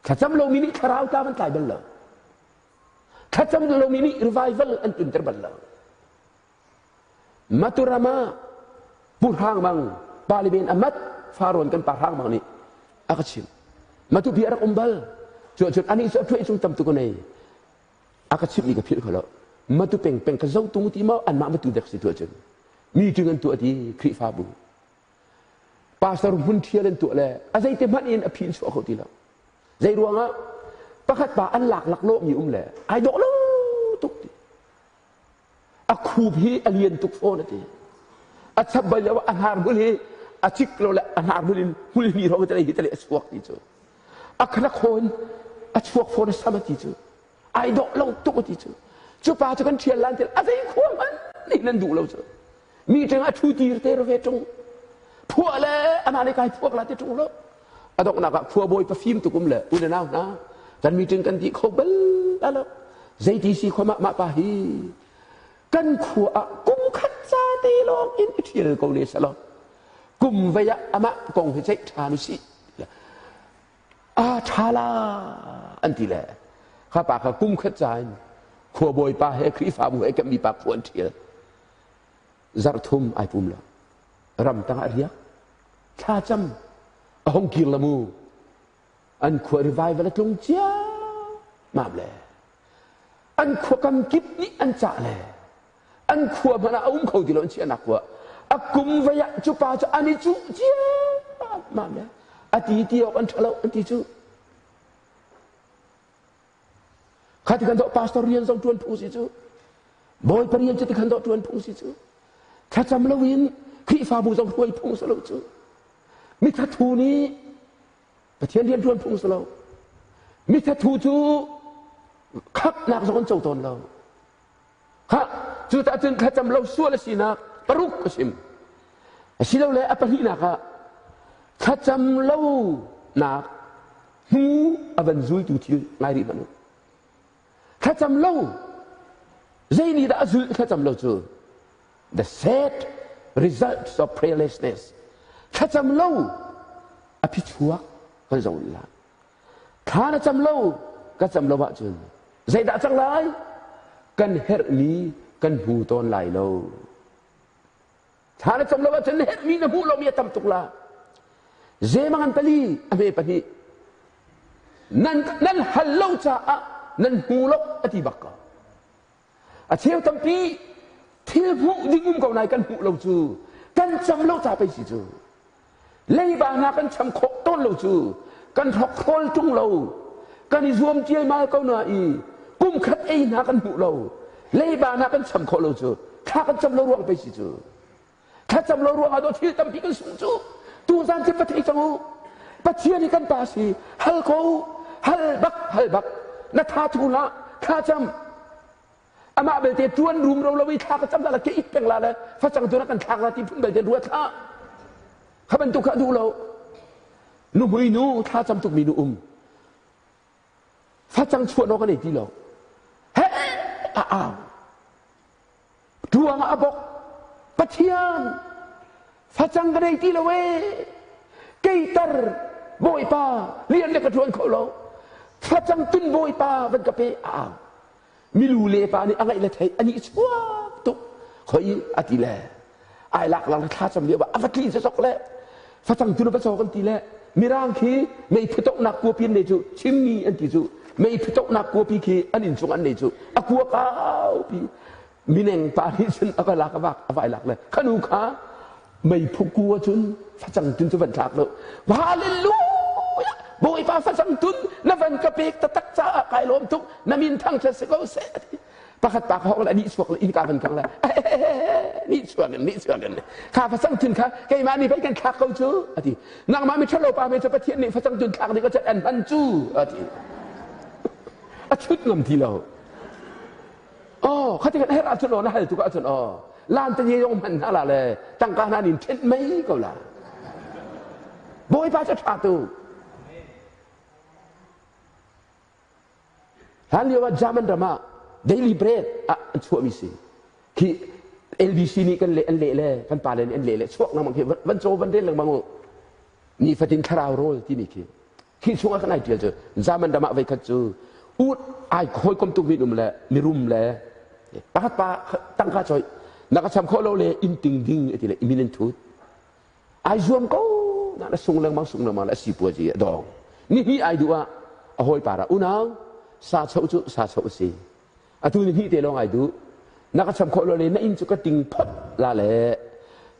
Thlacam lomi nih thlarau tlam an tlai bal lo. Thlacam lomi nih revival an tunter bal lo. Maturama Pu Hrang Mang Paliben amat Faron kan pa Hrang Mang nih a ka chim. Matupi a rak um bal. Cu cun anih cu a thuai cung tam tuk nei. A ka chimh mi ka philh kho lo. Matu peng peng ka zo tung ti maw anmah matu dek si tu cun. Meeting an tuah ti Khrihfabu. Pastor hmun ṭhial an tuah le a zeite hmanh in a phi in chuah kho ti lo. Zei ruangah pakhat pa an lak laklawh mi um le ai dawh lo tuk ti. A khup hi a lian tuk fawn a ti. A chap bal lio a hnar hmul hi a cik lo le a hnar hmul in hmul mi hrawng tale hi tale a chuak ti cu. A khana khawn a chuak fawn a sam a ti cu. Ai dawh lo tuk a ti cu. Cu pa cu kan ṭhial lan til a zei khua hmanh nih nan duh lo cu. Mi ṭing a ṭhu tir te ve ṭung. Phuah le amah nih kai phuak la ti ṭung lo. A donghnak ah khua bawi pafim tukum le u le nau hna. Kan meeting kan ti kho bal lo. Zeiti si khua mah mah pa hi kan khua ah kum khat ca te lawng in i ṭhial ko ne selaw kum vei ah amah kong hi ceih ṭhan usih. A ṭha la an ti le kha pa kha kum khat ca in khua bawipa he Khrihfabu he kan mipa khua an ṭhial. Zarh thum ai pum lo. Ram tang ah riak. Thla cam a hong kir la mu. An khua revival a tlung ciammam le an khua kam kip nih an cah le an khua hmanh ah a um kho ti lo an chiahnak khua a kum vei ah cu pa cu an i cuh ciammam le a ti ti awk an ṭha lo an ti cu kha ti kan dawh pastor rian zong ṭuan phung si cu bawipa rian cu ti khan dawh ṭuan phung si cu thlacam loin Khrihfabu zong hruai phung si lo cu mithathu nih Pathian rian ṭuan phung si lo. Mithathu cu khapnak zong an co tawn lo. Ha, cu tah cun thlacam lo sual a sinak paruk a sim. Asilole a pahnihnak ah thlacam lo nak hnu a van zultu thil ngai rih hmanh u. Thlacam lo zei nih dah a zulh thlacam lo cu? The sad results of prayerlessness. Thlacam lo a phichuak kan zoh la. Thla na cam lo ka cam lo ahcun zeidah cang lai? Kan herhmi kan hmu tawn lai lo. Thla na cam lo ahcun na herhmi na hmuh lomi a tam tuk la. Zemang an pali a hme pahnih. Nan, nan hal lo caah nan hmu lo a ti bak ko. A cheu tampi thil hmuh ding um ko nai kan hmuh lo cu kan cam lo ca pei si cu. Leiba hna kan cham khawh tawn lo cu kan hrokhrawl ṭung lo kan i zuam ṭialmal ko na i kum khat ei hna kan hmuh lo leiba hna kan cham khawh lo cu thla kan cam lo ruang pei si cu. Thlacam lo ruangah dawt thil tampi kan sung cu. Tuzan cu va thei cang u. Pathian hi kan ta si. Hal ko. Hal bak, hal bak. Na tha thu hlah. Thla cam. Amah belte tuan rum ro lo i thla ka cam la ke it peng la le facang tu na kan thlak la ti phun belte ruat hlah. Kha bantuk kha duh lo. Nuhmui nu thla cam tuk mi nu um. Facang chuah no kan ei ti lo. He a au. Tuang ah a bok. Pathian, facang ka nei ti lo ee. Keitar Bawipa lian le ka ṭuan kho lo. Facang tun Bawipa van ka pe a au. Milu le pa nih a ngaih le theih a nih chuak tuk. Khoi a ti le ai lak lang thla cam lio ah a va tli sasok le facang tun va caw kan ti le mirang khi mei phutoknak kuapi an nei cu chimmi an ti cu mei phutoknak kuapi khi an inn chung an nei cu a kua kaupi mineng pa nih cun a va lak a vak a vai lak le khanu kha mei phu ku ahcun facang tun cu van thlak lo hallelujah bawipa facang tun na van ka pek taktak caah kai lawm tuk na min thangṭhat si ko seh pakhat pa ka hok le nih chuak le innka van kang le nih chuak in nih chuak in kha facang tun kha keimah nih pei kan thlak ko cu ati nangmah mi ṭhalo pa me cu Pathian nih facang tun thlak ding a an hman cu ati a chut ngam ti lo Oh, khati kan her ahcun aw na hal tuk ahcun aw lan te yong hman hna la le tangka hna nin ṭhenh mei ko la. Bawipa cu ṭha tu. Hlan lio ah German ram ah daily bread ah an chuahmi si. Khi LBC nih kan leh an leh le kan pa le nih an leh le chuak lengmang khi van caw van rel lengmang u. Nifatin thlarau rawl timi khi Khi chungah kan ai ṭial cu German ram ah voikhat cu ut ai hawikom tuk mi um le mirum le pakhat pa tangka choi na ka cham khawh lo le inn ting ding ati le min an thut ai zuam ko na na sung lengmang sung lengmang le asi puazi a dong ni hi ai duh ah a hawi para unau sa cho cu sa cho si atu ni hnih te lawng ai duh na ka cham khawh lo le na inn cu ka ting phot la le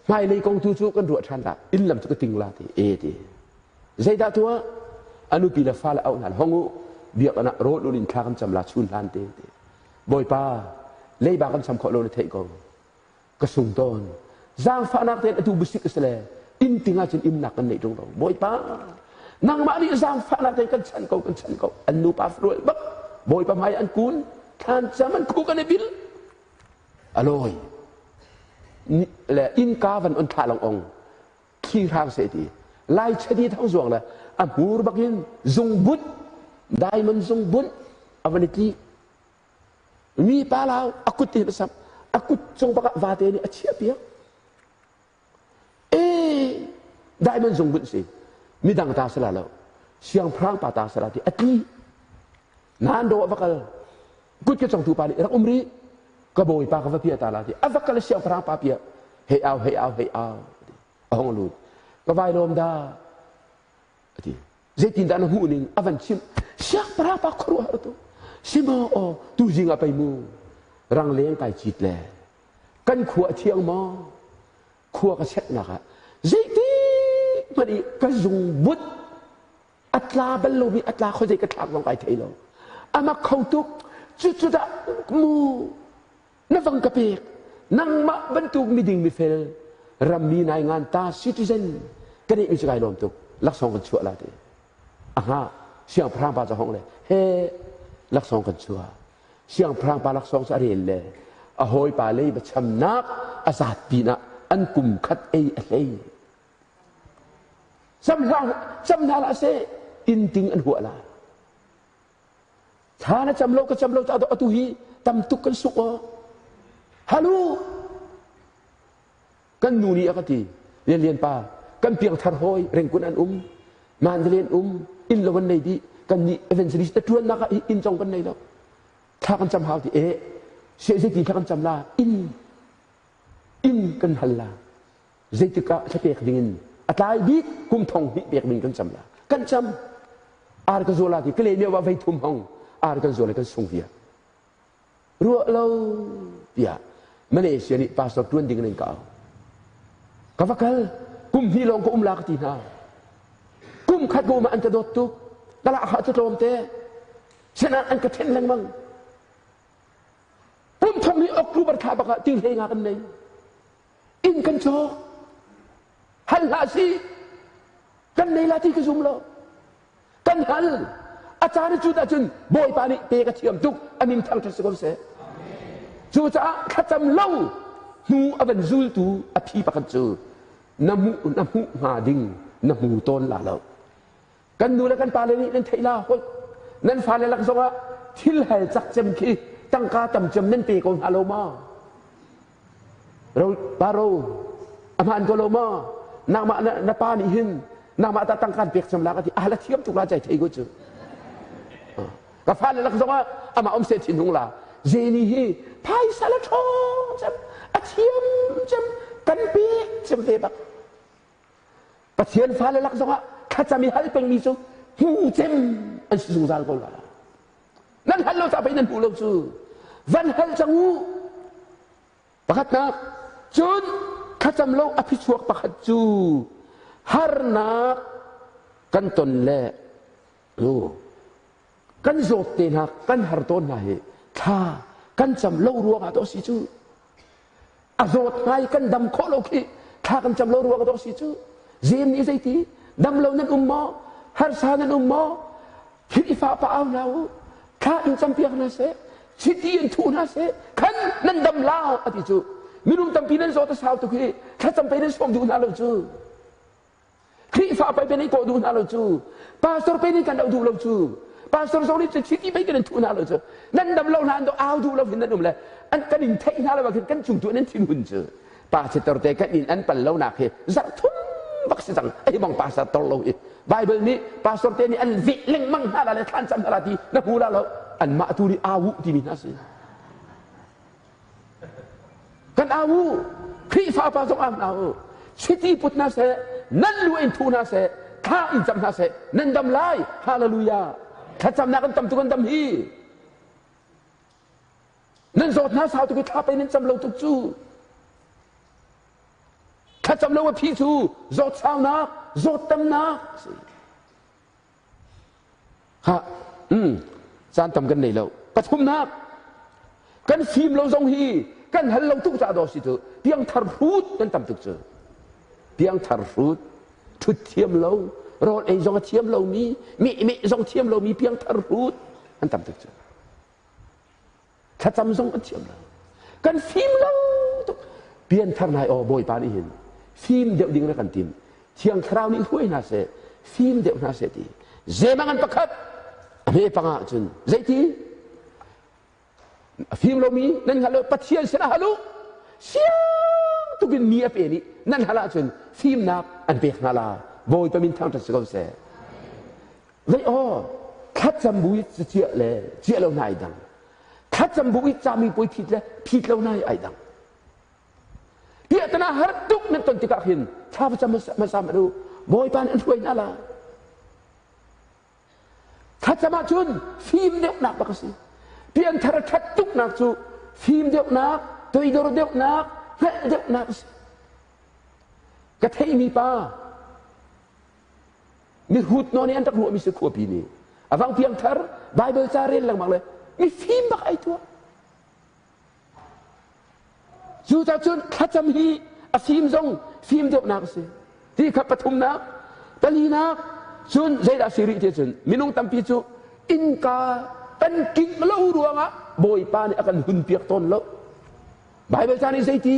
hmailei kong tu cu kan ruah ṭhan la inn lam cu ka ting la ti e ti Zeidah tuah? A nupi le fale auh hna hong u biakinn ah rawl ul in thla kan cam la chun hlan te ti. Bawipa leiba kan cham khawh lo na theih ko. Ka sung tawn. Zaangfahnak tein atu busik a si le inn ting ahcun imnak kan neih ṭung lo. Bawipa nangmah nih zaangfahnak tein kan chan ko kan chan ko. An nupa rual bak Bawipa hmai an kun thlan cam an khu kan i bil. Aloi le innka van on thla long ong thli hrang seh ti lai chadi thang zuang le a hmur bakin zungbut. Diamond zungbunh a van i tli. Mi pa lau a kut te hin a samh. A kut cung bak ah vate nih a chiah piak. Ee, diamond zungbunh si. Midang ta si la lo. Siangpahrang pa ta si la ti a tli. Nan do a va kal. Kut ke congtu pa nih rak um rih. Ka bawipa ka va pia ta la ti. A va kal siangpahrang pa pia. Hei au, hei au, hei au. A hong lut. Ka vai lawm dah. A ti. Zeitindah na hmuh ning a van chimh. Siangpahrang pa khuaruahhar tu. Simo aw tuzing ah pei mu. Rangleng kai cit le kan khua a thiang maw? Khua ka cheknak ah zeiti hmanh i ka zungbut a tla bal lomi a tla khuazei ka thlak zong kai thei lo. Amak kho tuk. Cucu dah mu na vang ka pek. Nangmah bantuk miding mifel rammi nai ngan ta citizen ka nih mi cu kai lawm tuk. Laksawng kan chuah la ti. A hnga siangpahrang pa ca hong le he laksawng kan chuah. Siangpahrang pa laksawng cu a rel le a hawipa lei va chamnak a zat pinah an kum khat ei a hlei. Cam hlah cam hna hlah seh inn ting an huah lai. Thla na cam lo ka cam lo ta atu hi tam tuk kan suk aw. Halu kan nu nih a ka ti Lian Lian pa kan piangthar hawi rengkun an um Mandalay an um inn lo an nei dih kan nih evangelist na ṭuannak ah inn zong kan nei lo thla kan cam hau ti e se zeiti thla kan cam la inn inn kan hal la zeitik ah thla pek ding in a tlai bik kum thong hnih pek ding kan cam la kan cam ar ka zuala ti kale meo wa vei thum hong ar kan zuala kan sung via ruah lo tiah Malaysia nih pastor tuan ding in ka au ka va kal kum hnih lawng ka um la ka ti hna kum khat ka um ah an ka dawt tuk ka lah kha cu tlawm te senan an ka then lengmang kum thong hi October thla bak ah ting hlei nga kan nei inn kan cawk hal hlah si kan nei la ti ka zum lo kan hal a caan cut ahcun bawipa nih pe ka thiam tuk a min thangṭhat si ko seh cucaah thlacam lo hnu a van zultu a phi pakhat cu na hmuh na hmuh hnga ding na hmu tawn la lo kan nu le kan pale nih nan theih la hoi nan fale lak zongah thil hal cak cem khi tangka tam cem nan pe ko hna lo ma Ro pa ro a hmaan ko lo maw? Nangmah na, na pa nih hin nangmah ta tangkan pek cem la ka ti ah la thiam tuk la cai thei ko cu. Ka fale lak zongah amah um se thin hung la. Jeni hi phaisa la ṭhawng cem a thiam cem kan pek cem ve bak. Pathian fale lak zongah thlacam i hal pengmi cu hmu cem an si zungzal ko la. Nan hal lo ca pei nan hmuh lo cu. Van hal cang u. Pakhatnak, cun thlacam lo a phichuak pakhat cu harnak kan ton le nu kan zawt te hna kan har tawn hna hi thla kan cam lo ruangah to si cu a zawt ngai kan dam khawh lo khi thla kan cam lo ruangah to si cu zem nih zeiti dam lo nan um maw harsa nan um maw Khrihfa pa au hna u thla in campiak hna seh chiti in thuh hna seh khan nan dam la a ti cu minung tampi nan zawt a sau tuk hi thlacam pei nan sawm duh hna lo cu Khrihfa pei pe nih kawh duh hna lo cu pastor pe nih kan auh duh lo cu pastor zong nih chiti pei kan in thuh hna lo cu nan dam lo hna an do au duh lo hin nan um le an kan in theih hna lo khin kan cung tu nan thin hun cu pa sitor te kan in an pal lo nak hi zarh thum bak si cang ai bang pastor tor lo hi bible nih pastor te nih an veh lengmang hna la le thlan cam hna la ti na hmu la lo an mah tu nih awu ti mi hna si kan awu khrihfa pa zong am au chiti put na seh nan lu in thu na seh thla in cam hna seh nan dam lai hallelujah thlacamnak kan tam tu kan dam hi Nan zawt hna sau tuk i thla pei nan cam lo tuk cu. Thlacam lo a phi cu zawt saunak, zawt tamnak si. Ha, mm, caan tam kan nei lo. Pathumnak, kan fim lo zong hi kan hal lo tuk ca daw si cu piangthar hrut kan tam tuk cu. Piangthar hrut, ṭhut thiam lo, rawl ei zong a thiam lomi, meh meh zong thiam lomi piangthar hrut an tam tuk cu. Thlacam zong an thiam lo. Kan fim lo tuk. Pianthar nai aw Bawipa nih hin fim deuh ding na kan tim. Thiang Thlarau nih hruai hna seh, fim deuh hna seh ti. Zemang an pakhat. A hme panga cun zeiti a fim lomi nan hngalh lo Pathian sinah hal u siang tukin mi a pe nih nan hal ahcun fimnak an pek hna la Bawipa min thangṭhat si ko seh. Zei aw thlacam bu i ciah le ciah lo hna ai dang. Thlacam bu i cami puai phit le phit lo hna ai dang. Piahtana har tuk nan ton tikah hin thla va cam hmasa hmanh u Bawipa nih an hruai hna la. Thlacam ahcun fim deuhnak bak a si. Pianthar a ṭhat tuknak cu fim deuhnak, toidor deuhnak, hngalh deuhnak a si. Ka theihmi pa mihrut nawn i an rak ruahmi si khuapi nih a vang piangthar Bible ca rel lengmang le mifim bak ai tuah. Cucacun thlacam hi a fim zong fim deuhnak a si. Ti kha pathumnak, palinak, cun zeidah si rih ti cun minung tampi cu innka kan kingh lo ruangah Bawipa nih a kan hun piak tawn lo. Bible ca nih zeiti?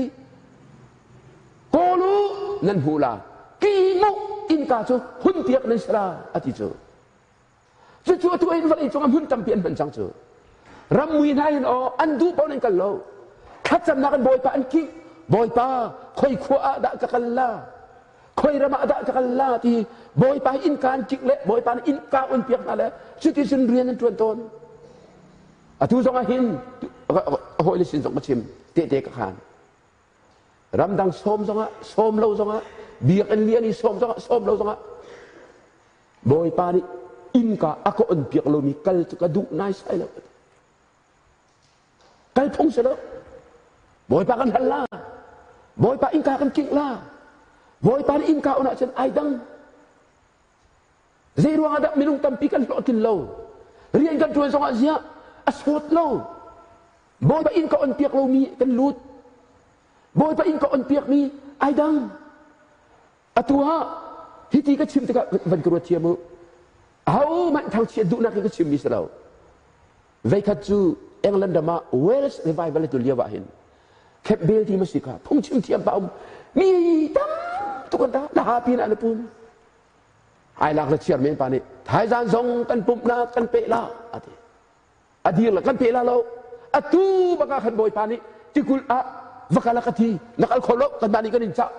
Kawl u nan hmu la, king u innka cu hun piak nan si la a ti cu. Cucu atu in vawlei cungah hmun tampi an hman cang cu. Rammui hna hin aw an duh paoh in an kal lo. Thlacamnak in Bawipa an kingh. Bawipa, khoi khua ah dah ka kal la? Khoi ram ah dah ka kal la? Ti Bawipa hi innka an kingh le Bawipa nih innka un piak hna le cuti cun rian an ṭuan tawn. Atu zong ah hin hawile sin zong ka chim tehte ka khaan. Ramdang sawm zongah sawm lo zongah biakinn lian i sawm zongah sawm lo zongah Bawipa nih innka a ka on piak lomi kal cu ka duh naisai lo. Kal phung si lo. Bawipa kan hal la. Bawipa innka kan kingh la. Bawipa nih innka on ahcun ai dang. Zei ruang ah dah minung tampi kan hlawhtlin lo? Rian kan ṭuan zongah ziah a sawt lo. Bawipa inn ka on piak lomi kan lut. Bawipa inn ka on piakmi ai dang. Atu ah hiti ka chim tikah van ka ruat thiam u. Ahohmanh thangchiat duhnak in ka chimmi si lo. Veikhat cu England ram ah Wales revival tu lio ah hin Campbell ti ma si kha phungchim thiam pa um mi tam tuk an ta la pin ah na pum. Ai lak le chiar men pa nih thaizan zong kan pumhnak kan peh la ati. A dir la kan pe la lo. Atu baka khan Bawipa nih tikulh ah va kal a ka ti. Na kal kho lo kanmah nih kan in cah.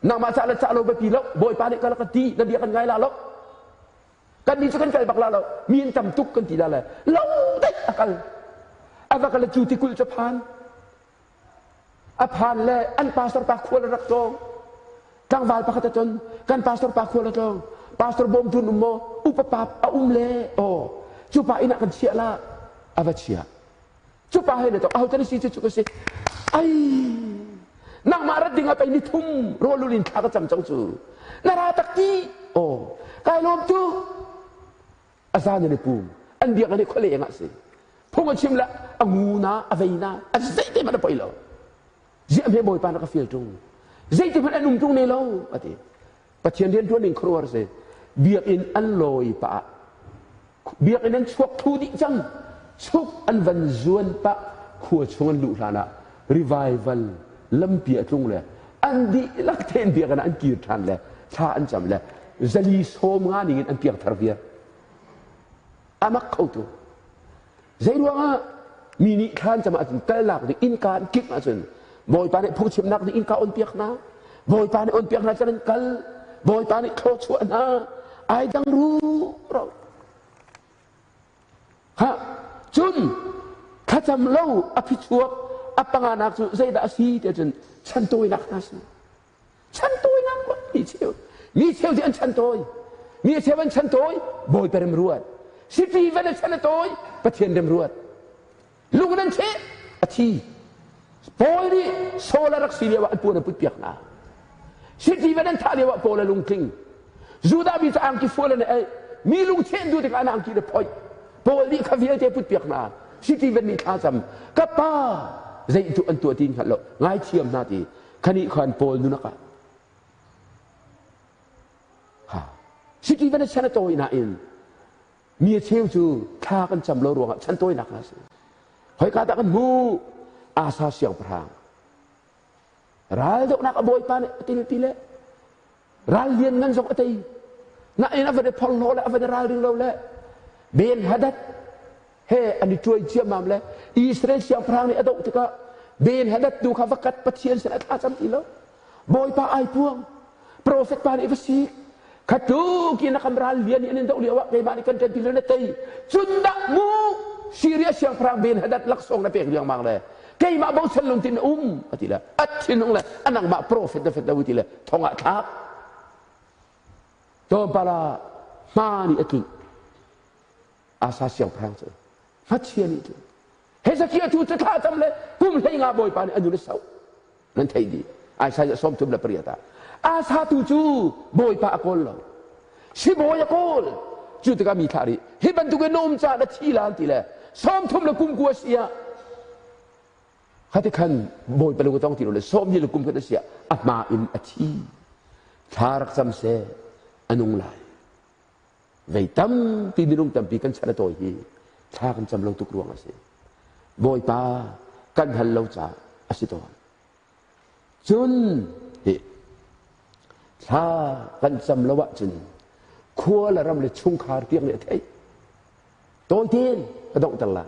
Nangmah cah le cah lo biapi lo. Bawipa nih kal a ka ti. Na bia kan ngai la lo. Kan nih cu kan kal bak la lo. Mi in tam tuk kan ti la le lo daih a kal. A va kal le cu tikulh cu phan. A phan le an pastor pa khual a rak tlawng. Tlangval pakhat a ton. Kan pastor pa khual a tlawng. Pastor bawmtu um maw? Upa pa a um le aw. Cu pa inn ah kan chiah la. A va chiah. Cu pa he le to aho tan si cu cu ka si. Ai nangmah rat ding ah pei ni thum rawlul in thla ka cam cang cu. Na ra tak ti. Aw. Kai lawm tu. A zan in i pum. An biak in i khualeng ah si. Phung a chim le a ngu na a vei na a zeite hmanh a poi lo. Ziah hme Bawipa na ka fial ṭung. Zeiti hmanh an um ṭung ne lo a ti. Pathian rian ṭuan ning khuaruahhar si. Biakinn an lawi pah ah biakinn an chuak thu dih cang. Chuk an van zuan pah khua chung an luh hlan ah revival lampi a tlung le an dihlak tein biakinn ah an kir ṭhan le thla an cam le zali sawm nga ning in an piangthar viar. A mak kho tu. Zei ruangah mi nih thlan cam ahcun kalnak ding innka an kingh ahcun Bawipa nih phungchimnak ding innka on piak hna. Bawipa nih on piak hna cun an kal. Bawipa nih thlawchuah hna. Ai dang ruro. Ha cun thlacam lo a phichuak a panganak cu zeidah a si ti ahcun chantawinak hna si. Chantawinak mi cheu. Mi cheu cu an chantawi. Mi cheu an chantawi, Bawipa rem ruat. Sipi van a chan a tawi, Pathian rem ruat. Lung nan cheh, a thi. Paul nih Saul a rak si lio ah an puan a put piak hna. Sipi van an thah lio ah Paul a lungtling. Judah mi cu angki fual an ei. Mi lungcheh duh tikah an angki le phoih. Paul nih kha vialte put piak hna. Sipi van nih thla cam. Ka pa, zei tu an tuah ti hngalh lo. Ngaithiam hna ti. Khanih khan Paul nunak ah ha siti van chan a tawi nain mi a cheu cu thla kan cam lo ruangah chan tawinak hna si hoi ka dah kan hmu Asa siangpahrang ral dohnak a bawipa nih a tilpi le ral lian ngan zong a tei nain a van i phorhlaw le a van i ralring lo le. Ben Hadad he an i ṭuai ciammam le Israel siangpahrang nih a doh tikah Ben Hadad tu kha va kat Pathian sin a thla cam ti lo. Bawipa ai puang. Profet pa nih va si. Khatu ki na kam ral lian nih an in doh lio ah keimah nih kan ṭan ti lo na tei. Cun dah mu Syria siangpahrang Ben Hadad laksawng na pek riangmang le keimah bochan lungtin na um a ti le a thinung le a nangmah profet na fet lo ti le thong ah thlak. Tlawmpal ah hma nih a tlunh. Asa siangpahrang cu hmachia nih tlunh. Hezekiah cu thla cam le kum 15 Bawipa nih a nun a sauh. Nan theih dih. Isaiah 38 ah. Asa tu cu Bawipa a kawl lo. Sibawi a kawl. Cu tikah mi thlah rih. Hi bantuk in na um caah na thi la an ti le 30 le kum kua si ah Khati khan Bawipa lung a tong ti lo le sawm le kum khat a si ah a hma in a thi. Thla rak cam seh a nung lai. Vei tampi minung tampi kan chan a tawi hi thla kan cam lo tuk ruang a si. Bawipa kan hal lo caah a si tawn. Cun hi thla kan cam lo ahcun khua le ram le chungkhar tiang nih a theih. Tawi tein ka donghter lai.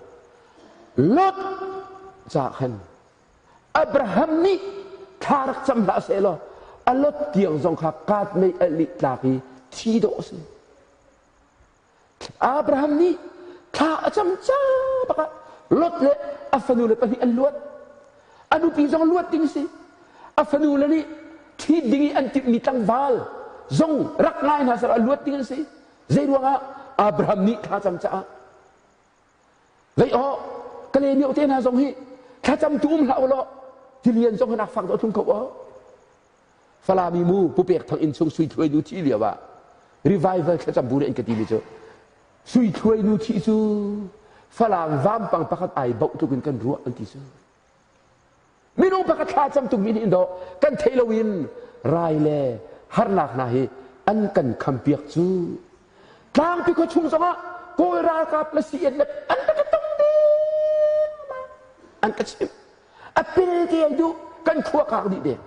Lot ca khan Abraham nih thla rak cam hlah seh law a lot tiang zong kha kaat mei alh nih tlak i thi dawh a si. Abraham nih thla a cam ca bak ah Lot le a fanu le pahnih an luat. A nupi zong luat ding si. A fanu le nih ṭhit ding i an timhmi tlangval zong rak ngai hna seh a luat ding an si. Zei ruangah Abraham nih thlacam caah Vei aw ka le mio te hna zong hi thlacam tu um hlah u law tilian zong hi nak fak dawh tlung ko aw Falami mu pupek thang inn chung sui thluai nu thi lio ah revival thlacam bu nih an ka ti mi cu sui thluai nu thi cu Falam vampang pakhat ai boh tluk in kan ruah an ti cu Minung pakhat thla cam tuk mi nih dawh kan theih loin rai le harnak hna hi an kan khampiak cu. Tlangpi khua chung zongah Kawl ralkap le CNF an ka tong an ka chimh. A pil te ai duh kan khua kak dih deng.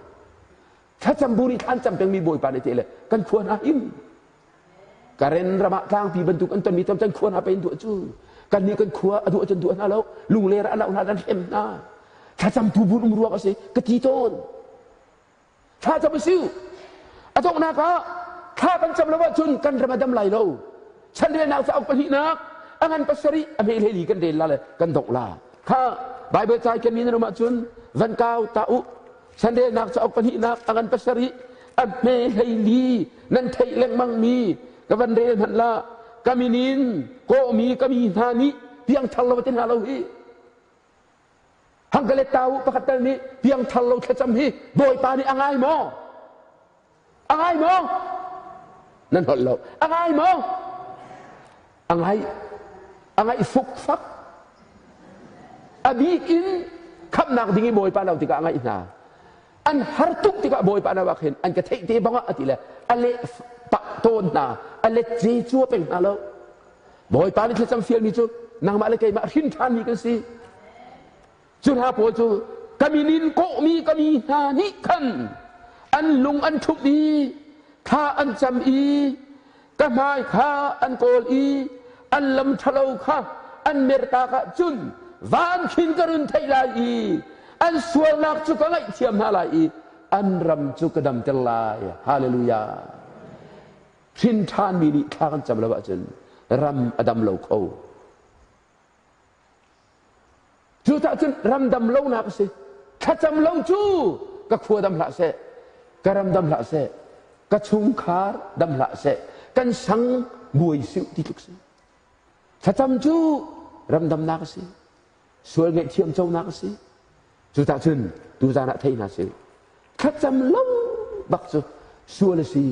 Thlacam bu nih thlan cam pengmi bawipa nih te le kan khua hna him. Karen ram ah tlangpi bantuk an tonmi tam can khua hna pein duah cu. Kan nih kan khua a duah cun duah hna lo. Lungler ah lau hna dan hrem hna. Thlacam tu bun um ruang a si ka ti tawn. Thlacam a si. A donghnak ah thla kan cam lo ahcun kan ram a dam lai lo. Chanrelnak cauk pahnihnak a ngan pasarih a hme hlei kan rel la le kan dongh la. Kha Bible cai kan min an um ahcun van kau ta u. Chanrelnak cauk pahnihnak a ngan pasarih a hme hleili nan theih lengmang mi ka van rel hmanh la ka min in kawhmi ka mi hna nih piangthar lo ti hna lo hi hangka le tau pakhat tal nih piangthar lo thlacam hi bawipa nih a ngai maw A ngai maw? Nan holh lo. A ngai maw? A ngai. A ngaih fukfak. A bik in khamhnak ding i Bawipa lo tikah a ngaih hna. An har tuk tikah Bawipa no ah khin an ka theih te bang ah a ti le a leh pah tawn hna. A let ce cua peng hna lo. Bawipa nih thlacam fialmi cu nangmah le keimah hrin ṭhanmi kan si. Cu hna pawl cu ka min in kawhmi ka mi hna nih khan an lung an ṭhumh i thla an cam i ka hmai kha an kawl i an lam ṭhalo kha an mertak ahcun van khin ka run theih lai i an sualnak cu ka ngaihthiam hna lai i an ram cu ka damter lai. Hallelujah. Hrin ṭhanmi nih thla kan cam lo ahcun ram a dam lo kho. Cucaah cun ramdam lonak a si. Thlacam lo cu ka khua dam hlah seh, ka ram dam hlah seh, ka chungkhar dam hlah seh, kan sang buai siu ti tluk si. Thlacam cu ramdamnak a si. Sual ngaihthiam conak a si. Cucaah cun tuzaan ah thei hna sih. Thlacam lo bak cu sual a si.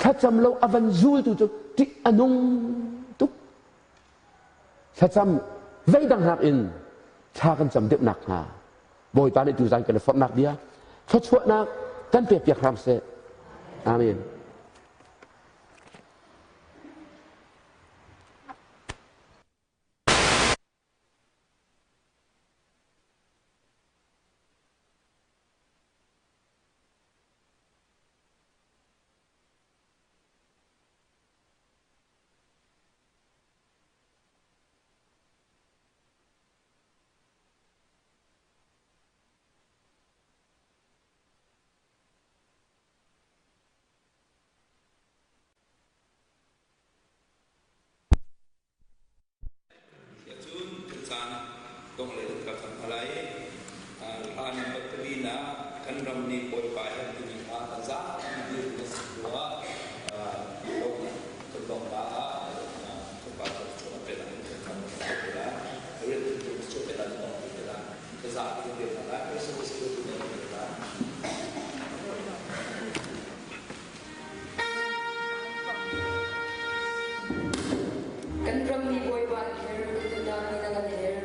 Thlacam lo a van zultu cu ṭih a nung tuk. Thlacam zeidang nakin thla kan cam deuh nakhnga Bawipa nih tuzan kan i forhnak bia thluachuahnak kan pekpiak hram seh. Amen. caan dongh lei kan kal cang hna lai. Hla number pali na kan ram nih Bawipa he timi hla kan zapi dir na si hnu ah kan dong la ah kan pa cu chu pe la kan kan pe la rian tu chu pe la dong pe la ka zapi dir na la ka su su tu na la. Kan ram nih Bawipa an her, kan nunnak nih na kan her.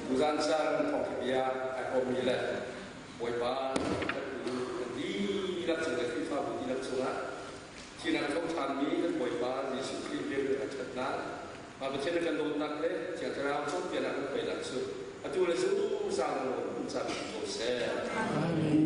Tuzan caan thawngtha bia ai hawmi le Bawipa kan kan dihlak. dihlak cung le Khrihfabu dihlak cungah thihnak a tho ṭhanmi kan Bawipa Jesuh Khrih velngeihnak ṭhatnak, Mah Pathian a kan dawtnak le Thiang Thlarau cawnpiaknak kan hruainak cu atu le zungzal in um caan ko seh. Amen.